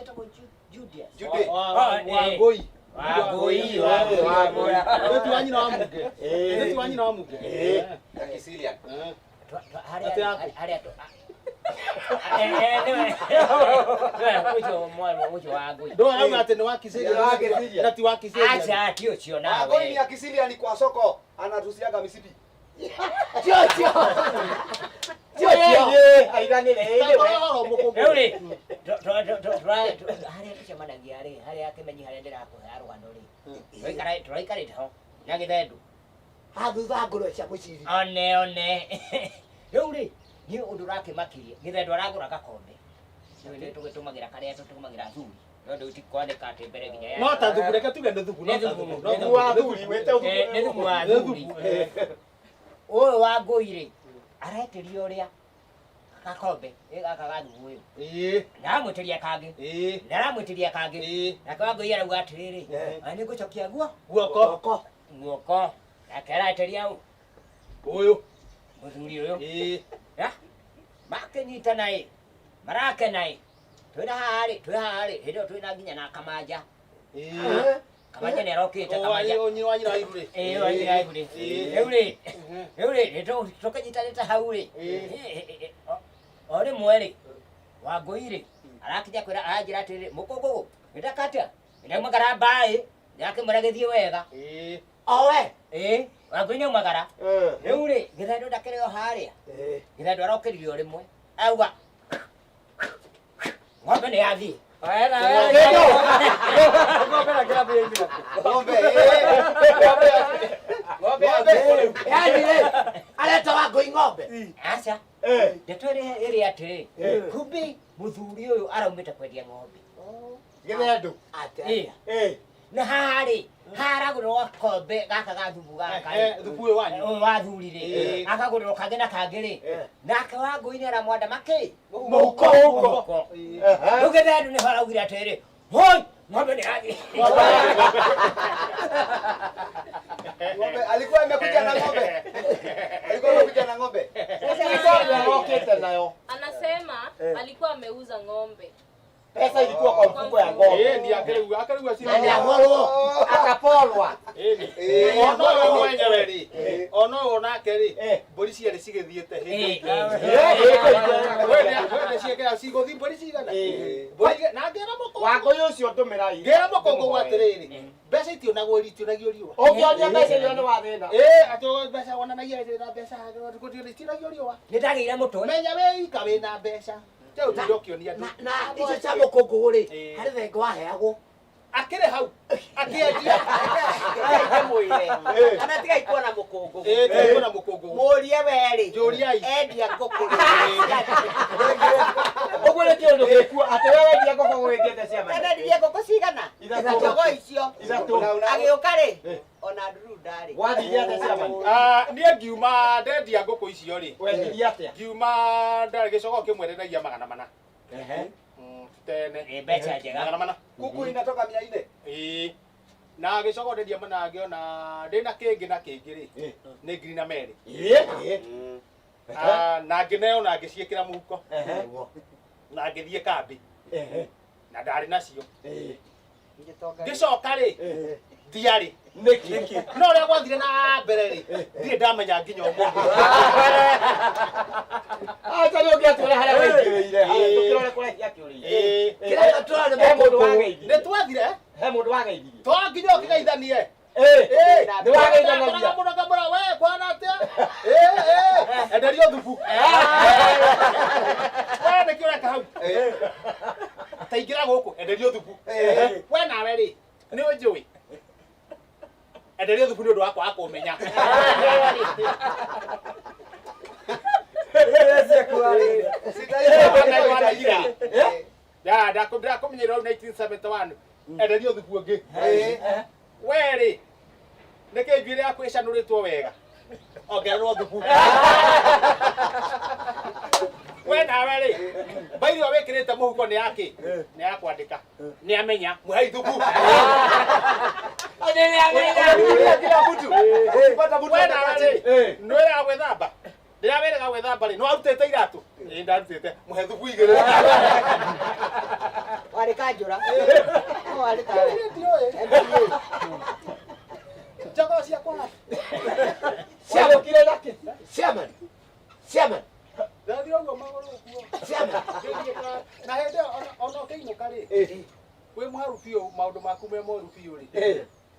etagwo Judias Jude. Wangũi Wangũi Wangũi Nĩ ti wa nyina wa Muge nĩ ti wa nyina wa Muge Ya Kisilian. Harĩa harĩa Ndå arauga atä nä wa Kisilian na ti wa Kisilian. Acha ti ũcio nawe. Wangũi ni ya Kisilian kwa soko anatusiaga misipi. Tio tio. Tio tio. Aiganire. Rĩu rĩ harĩa tũcemanagia rĩ harĩa Kĩmenyi harĩa ndĩrakũhe rũgano rĩ tũraikarĩte ho na gĩthendu Hathutha ngũrwe cia mũciri. One one rĩu rĩ niĩ ũndũ ũrakĩmakirie gĩthendu aragũra gakombe rĩu nĩ tũgĩtũmagĩra karĩa tũtũmagĩra athuri no ndũ ti kwandĩka atĩ mbere nginya ya No ta thubu reke tuge nĩ thubu no ta thubu. Nĩ Thubu wa thuri wĩte thubu. Nĩ thubu wa thuri. Ũyũ wa ngũi rĩ aretĩria ũrĩa gakombe gaka ga thubu ũyũ na aramwĩtĩria kangĩ na aramwĩtĩria kangĩ nake wa ngũi arauga atĩrĩrĩ nĩ ngũcokia guo guoko guoko nake aretĩria ũ ũyũ mũthuri ũyũ makĩnyitana ĩ marakena ĩ twĩna haha rĩ twĩ haha rĩ hĩndĩ ĩyo twĩna nginya na Kamanja Kamanja nĩ arokĩte Kamanja nyina wa nyina wa ihu rĩ ĩĩ wa nyina wa ihu rĩ rĩu rĩ rĩu rĩ tũkĩnyitanĩte hau rĩ o rĩmwe rĩ Wangũi rĩ arakinya kwĩra aranjĩra atĩrĩrĩ mũkũngũgũ wĩtaka atĩa nĩndaumagara mbaĩ ndĩrakĩmwĩra gĩthiĩ wega owe ĩĩ Wangũi nĩaumagara rĩu rĩ gĩthendũ ndakĩrĩ o harĩa gĩthendũ arokĩrire o rĩmwe auga ng'ombe nĩ yathiĩ Yaani rĩ areta Wangũi ng'ombe aca ndeto ĩrĩa ĩrĩ atĩrĩ kumbi mũthuri ũyũ araumĩte kwendia ng'ombe gĩthendũ atĩa na haha rĩ haragũrĩrwo gakombe gaka ga thubu gaka rĩ thubu ũyũ wanyu ũyũ wa thuri rĩ akagũrĩrwo kangĩ na kangĩ rĩ nake Wangũi nĩ aramwanda makĩ mũhuko mũhuko rĩu gĩthendũ nĩho araugire atĩrĩ hoi ng'ombe nĩ yathiĩ Ng'ombe alikuwa amekuja na ng'ombe. Alikuwa amekuja na ng'ombe. Ng'ombe arokete nayo. Anasema alikuwa ameuza ng'ombe. Pesa ilikuwa kwa mfuko ya ng'ombe. Eh, ni akaribu akaribu si. Na ahorwo akapolwa. Eh, ono we mwenyewe ri. Ono onake ri. Mbũri cierĩ cigĩthiĩte hĩndĩ ĩngĩ. We nĩ ciekĩra cigũthiĩ mbũri cigana. Mbũri na ngĩra mũkũngũ. Wangũi ũcio ndũmĩra i. Ngĩra mũkũngũ atĩrĩrĩ. Mbeca itionagwo itionagio riũa. Ũngĩonia mbeca iria nĩ wa thĩna. Ĩĩ, atĩ mbeca wonanagia na mbeca itionagio riũa. Nĩ ndagĩire mũtwe. Menya wĩ ika wĩna mbeca. Na icio cia mũkũngũgũ rĩ harĩ thenge waheagwo akĩrĩ hau akĩendia mwĩre kana tigai kuona mũkũngũgũ ĩĩ tigai kuona mũkũngũgũ mũrie we rĩ njũriai endia ngũkũ ũguo nĩ kĩũndũ gĩkuo atĩ we wendia ngũkũ gũgĩthiĩte ciama endirie ngũkũ cigana jogoo icio agĩũka rĩ ona nduru ndarĩ wathire atĩa ciama niĩ ngiuma ndendia ngũkũ icio rĩ wendirie atĩa ngiuma ndarĩ gĩcogoo kĩmwe ndendagia 400 tene mbeca njega 400 kuku inatoka 400 ĩĩ na gĩcogoo ndendia mana ngĩona ndĩna kĩngĩ na kĩngĩ rĩ nĩ 2,200 na ngĩneo na ngĩciĩkĩra mũhuko na ngĩthiĩ kambĩ na ndarĩ nacio ngĩcoka rĩ ndiarĩ nĩkĩ no ũrĩa gwathire na mbere rĩ ndirĩ ndamenya nginya ũmũthĩ acha nĩ ũngĩatwĩra harĩa waingĩrĩire tũkĩrore kũrĩa ciakĩũrĩire kĩrĩa tũrore nĩ mũndũ wageithirie nĩ twathire he mũndũ wageithirie to nginya ũkĩgeithanie nĩ wageithanagia mũno kamũra we kwana atĩa enderio thubu we nĩkĩ ũreka hau ta ingĩra gũkũ enderio thubu we nawe rĩ nĩ Ndakũmenyera 1971 enderio thubu ũngĩ we rĩ nĩkĩ njuĩrĩ yaku ĩcanũrĩtwo wega ongererwo thubu we nawe rĩ mbairĩ ĩyo wĩkĩrĩte mũhuko nĩ yakĩ nĩ ya kwandĩka nĩ amenya mũhei thubu. We nawe rĩ nĩwĩraga gwĩthamba rĩrĩa wĩraga gwĩthamba rĩ nĩwarutĩte iratũ ĩĩ ndarutĩte mũhe thubu igĩrĩ. Warĩ kanjũra. Warĩ tawe. Njogoo ciakwa. Ciamũkire nakĩ? Chairman. Chairman. Ndathiĩ ũguo magũrũ ũguo. Chairman. Na hĩndĩ ĩyo ona ũkĩinũka rĩ wĩ mũharu biũ maũndũ maku me moru biũ rĩ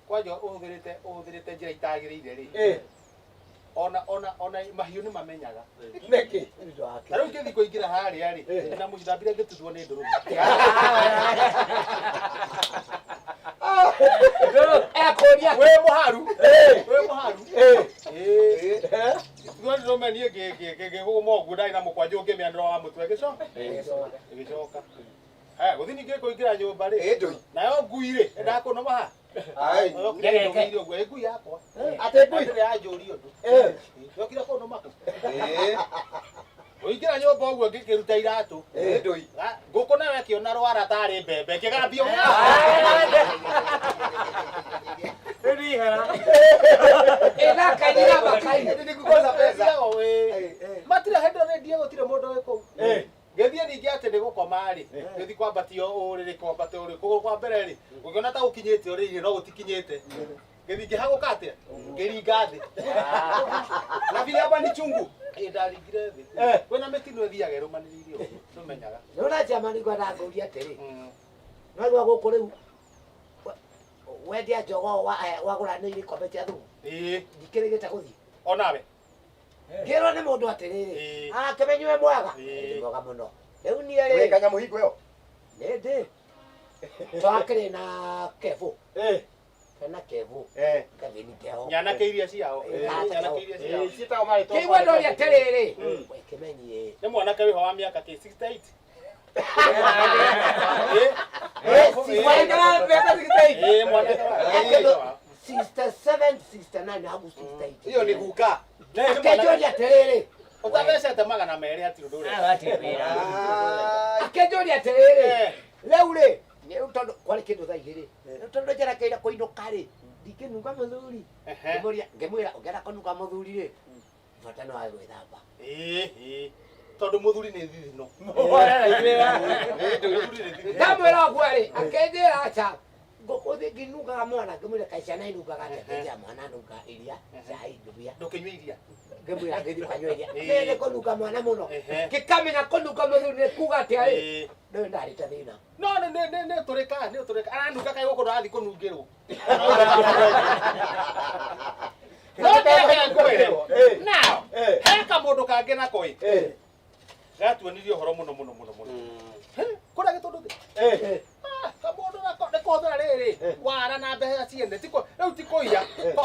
kwanja ũhũthĩrĩte njĩra itagĩrĩire rĩ ona mahiũ nĩ mamenyaga. Nĩkĩ? Na rĩu ngĩthiĩ kũingĩra harĩa rĩ na mũcithambire ngĩtuthwo nĩ ndũrũme. Ekũria. Wĩ mũharu. Wĩ mũharu. Tuthwo nĩ ndũrũme niĩ ngĩgũma ũguo ndarĩ na mũkwanjũ ngĩmĩanĩra wa mũtwe ĩgĩcoka. Ĩgĩcoka. Haya gũthiĩ ningĩ kũingĩra nyũmba rĩ nayo ngui rĩ ĩndakũnũma ha. Yokire ũguo ĩ ngui yakwa. Atĩ ngui? Ndĩrĩ yanjũria ũndũ. Yokire kũnũma kũ. Ũingĩra nyũmba ũguo ngĩkĩruta iratũ. Ngũkũ nayo ĩkĩona rwara tarĩ mbembe ĩkĩgambio. Ĩna kainira makai. Matirĩ hĩndĩ rĩndio gũtirĩ mũndũ wĩ kũu. Ngĩthiĩ ningĩ atĩ nĩ gũkoma rĩ ngĩthiĩ kwambatio ũrĩrĩ kwambatio ũrĩrĩ kũgũrũ kwa mbere rĩ ngũkĩona ta gũkinyĩte ũrĩrĩ no gũtikinyĩte ngĩthiĩ ngĩhagũka atĩa ngĩringa thĩ Na vile hapa ni chungu. Ĩ ndaringire thĩ kwĩna mĩtino ĩthiaga ĩrũmanĩrĩire ũguo ndũmenyaga. Nĩwona chairman ngwenda ngũrie atĩrĩ. No rĩu gũkũ rĩu wendia njogoo wagũra nĩ ikombe cia thumu. Ĩĩ. Ndikĩrĩgĩte gũthiĩ. Onawe. Ngĩrwo nĩ mũndũ atĩrĩrĩ akĩmenyue mwega. Nĩ mwega mũno. Rĩu niĩ rĩ Wĩ kanyamũ hingo ĩyo. Nĩ ndĩ. Twakĩrĩ na Kevo. Kena Kevo. Kevin keho. Nyanake iria ciao. Nyanake iria ciao. Ciĩtagwo marĩtwa. Kĩigua ndoria atĩrĩrĩ. We kĩmenyie. Nĩ mwanake wĩho wa mĩaka kĩ 68. Ĩ mwanake wa 67 69 hagu 68. Hiyo ni guka. Akĩnjũria atĩrĩrĩ. Ũtathecete 200 hatirĩ ũndũ ũreka. Akĩnjũria atĩrĩrĩ. Rĩu rĩ rĩu tondũ kwarĩ kĩndũ thaa igĩrĩ. Rĩu tondũ njerekeire kũinũka rĩ ndingĩnunga mũthuri. Ngĩmũria ngĩmwĩra ũngĩenda kũnunga mũthuri rĩ bata no wage gwĩthamba. Ĩĩ tondũ mũthuri nĩ thithino. Ndamwĩra ũguo rĩ akĩnjĩra aca ngũkũ nginungaga mwana ngĩmwĩra kaĩ ciana inungaga atĩa akĩnjĩra mwana anunga iria cai ndubia. Ndũkĩnyua iria. Ngĩmwĩra ngĩthiĩ kanyua iria. Nĩ kũnunga mwana mũno. Ngĩkamenya kũnunga mũthuri nĩ kuga atĩa rĩ ndũĩ ndarĩte thĩna. No nĩ nĩ nĩ nĩ tũrĩka nĩ tũrĩka aranunga kaĩ gũkũ ndũrathiĩ kũnungĩrwo. No ndeke ngwĩre. Now he kamũndũ kangĩ nako ĩ. Gatuonirie ũhoro mũno mũno mũno mũno. Kũrĩa gĩtũndũ thĩ. Kamũndũ nako nĩ kũhũthĩra rĩrĩ wara na mbeca ciene ti rĩu ti kũiya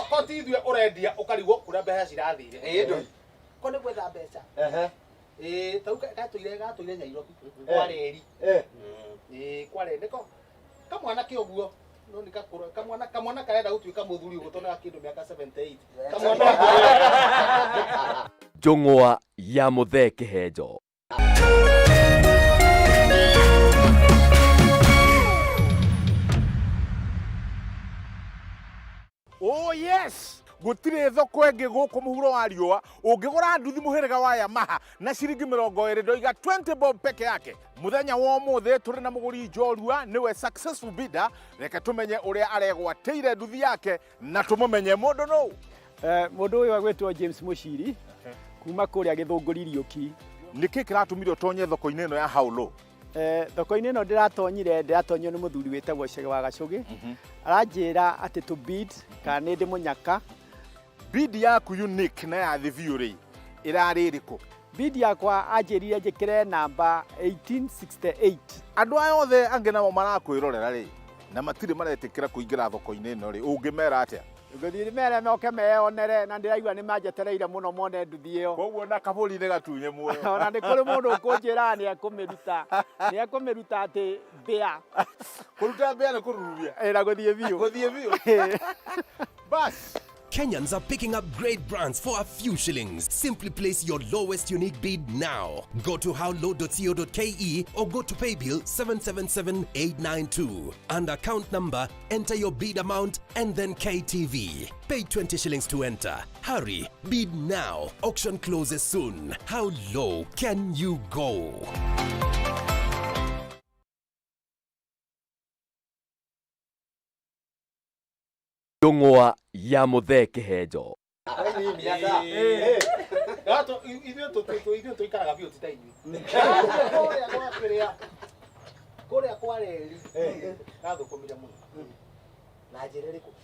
ko ti ithuĩ ũrendia ũkarigwo kũrĩa mbeca cirathire. Ko nĩ gwetha mbeca. Ĩĩ tau gatũire Nyairobi kwa reri. Ĩĩ kwa reri nĩko kamwana ke ũguo no nĩ gakũrũ kamwana karenda gũtuĩka mũthuri ũguo tondũ kĩndũ mĩaka 78 kamwana. Njũng'wa ya Mũthee Kĩhenjo. Oh yes, gũtirĩ thoko ĩngĩ gũkũ mũhuro wa riũa ũngĩgũra nduthi mũhĩrĩga wa Yamaha na ciringi 20 ndoiga 20 bob peke yake. Mũthenya wa ũmũthĩ tũrĩ na mũgũri njorua nĩwe successful bidder. Reke tũmenye ũrĩa aregwatĩire nduthi yake na tũmũmenye mũndũ nũ. Mũndũ ũyũ agwĩtwo James Mũciri kuma kũrĩa Gĩthũngũri Riũki. Nĩkĩ kĩratũmire ũtonye thoko-inĩ ĩno ya Haulo? Thoko-inĩ ĩno ndĩratonyire ndĩratonyio nĩ mũthuri wĩtagwo Chege wa Gacũgĩ. Aranjĩra atĩ to bid kana nĩ ndĩ mũnyaka. Bid yaku unique na ya thĩ biũ rĩ ĩrarĩ ĩrĩkũ? Bid yakwa anjĩrire njĩkĩre namba 1868. Andũ aya othe angĩ nao marakwĩrorera rĩ na matirĩ maretĩkĩra kũingĩra thoko-inĩ ĩno rĩ ũngĩmera atĩa? Ngũthiĩ mere moke meyonere na ndĩraigua nĩ manjetereire mũno mone nduthi ĩyo. Koguo na kabũri nĩ gatunye muoyo. Ona nĩ kũrĩ mũndũ ũkũnjĩra nĩ ekũmĩruta. Nĩ ekũmĩruta atĩ mbĩa. Kũruta mbĩa nĩ kũrurumia. Ĩ na gũthiĩ biũ. Gũthiĩ biũ. Bas. Kenyans are picking up great brands for a few shillings. Simply place your lowest unique bid now. Go to howlow.co.ke or go to paybill 777892. And account number, enter your bid amount and then KTV. Pay 20 shillings to enter. Hurry, bid now. Auction closes soon. How low can you go? Ndũng'wa ya Mũthee Kĩhenjo. Ithuĩ tũikaraga biũ ti ta inyuĩ. Kũrĩa gwa kĩrĩa kũrĩa kwa reri ndathũkũmire mũno. Na njĩra ĩrĩkũ?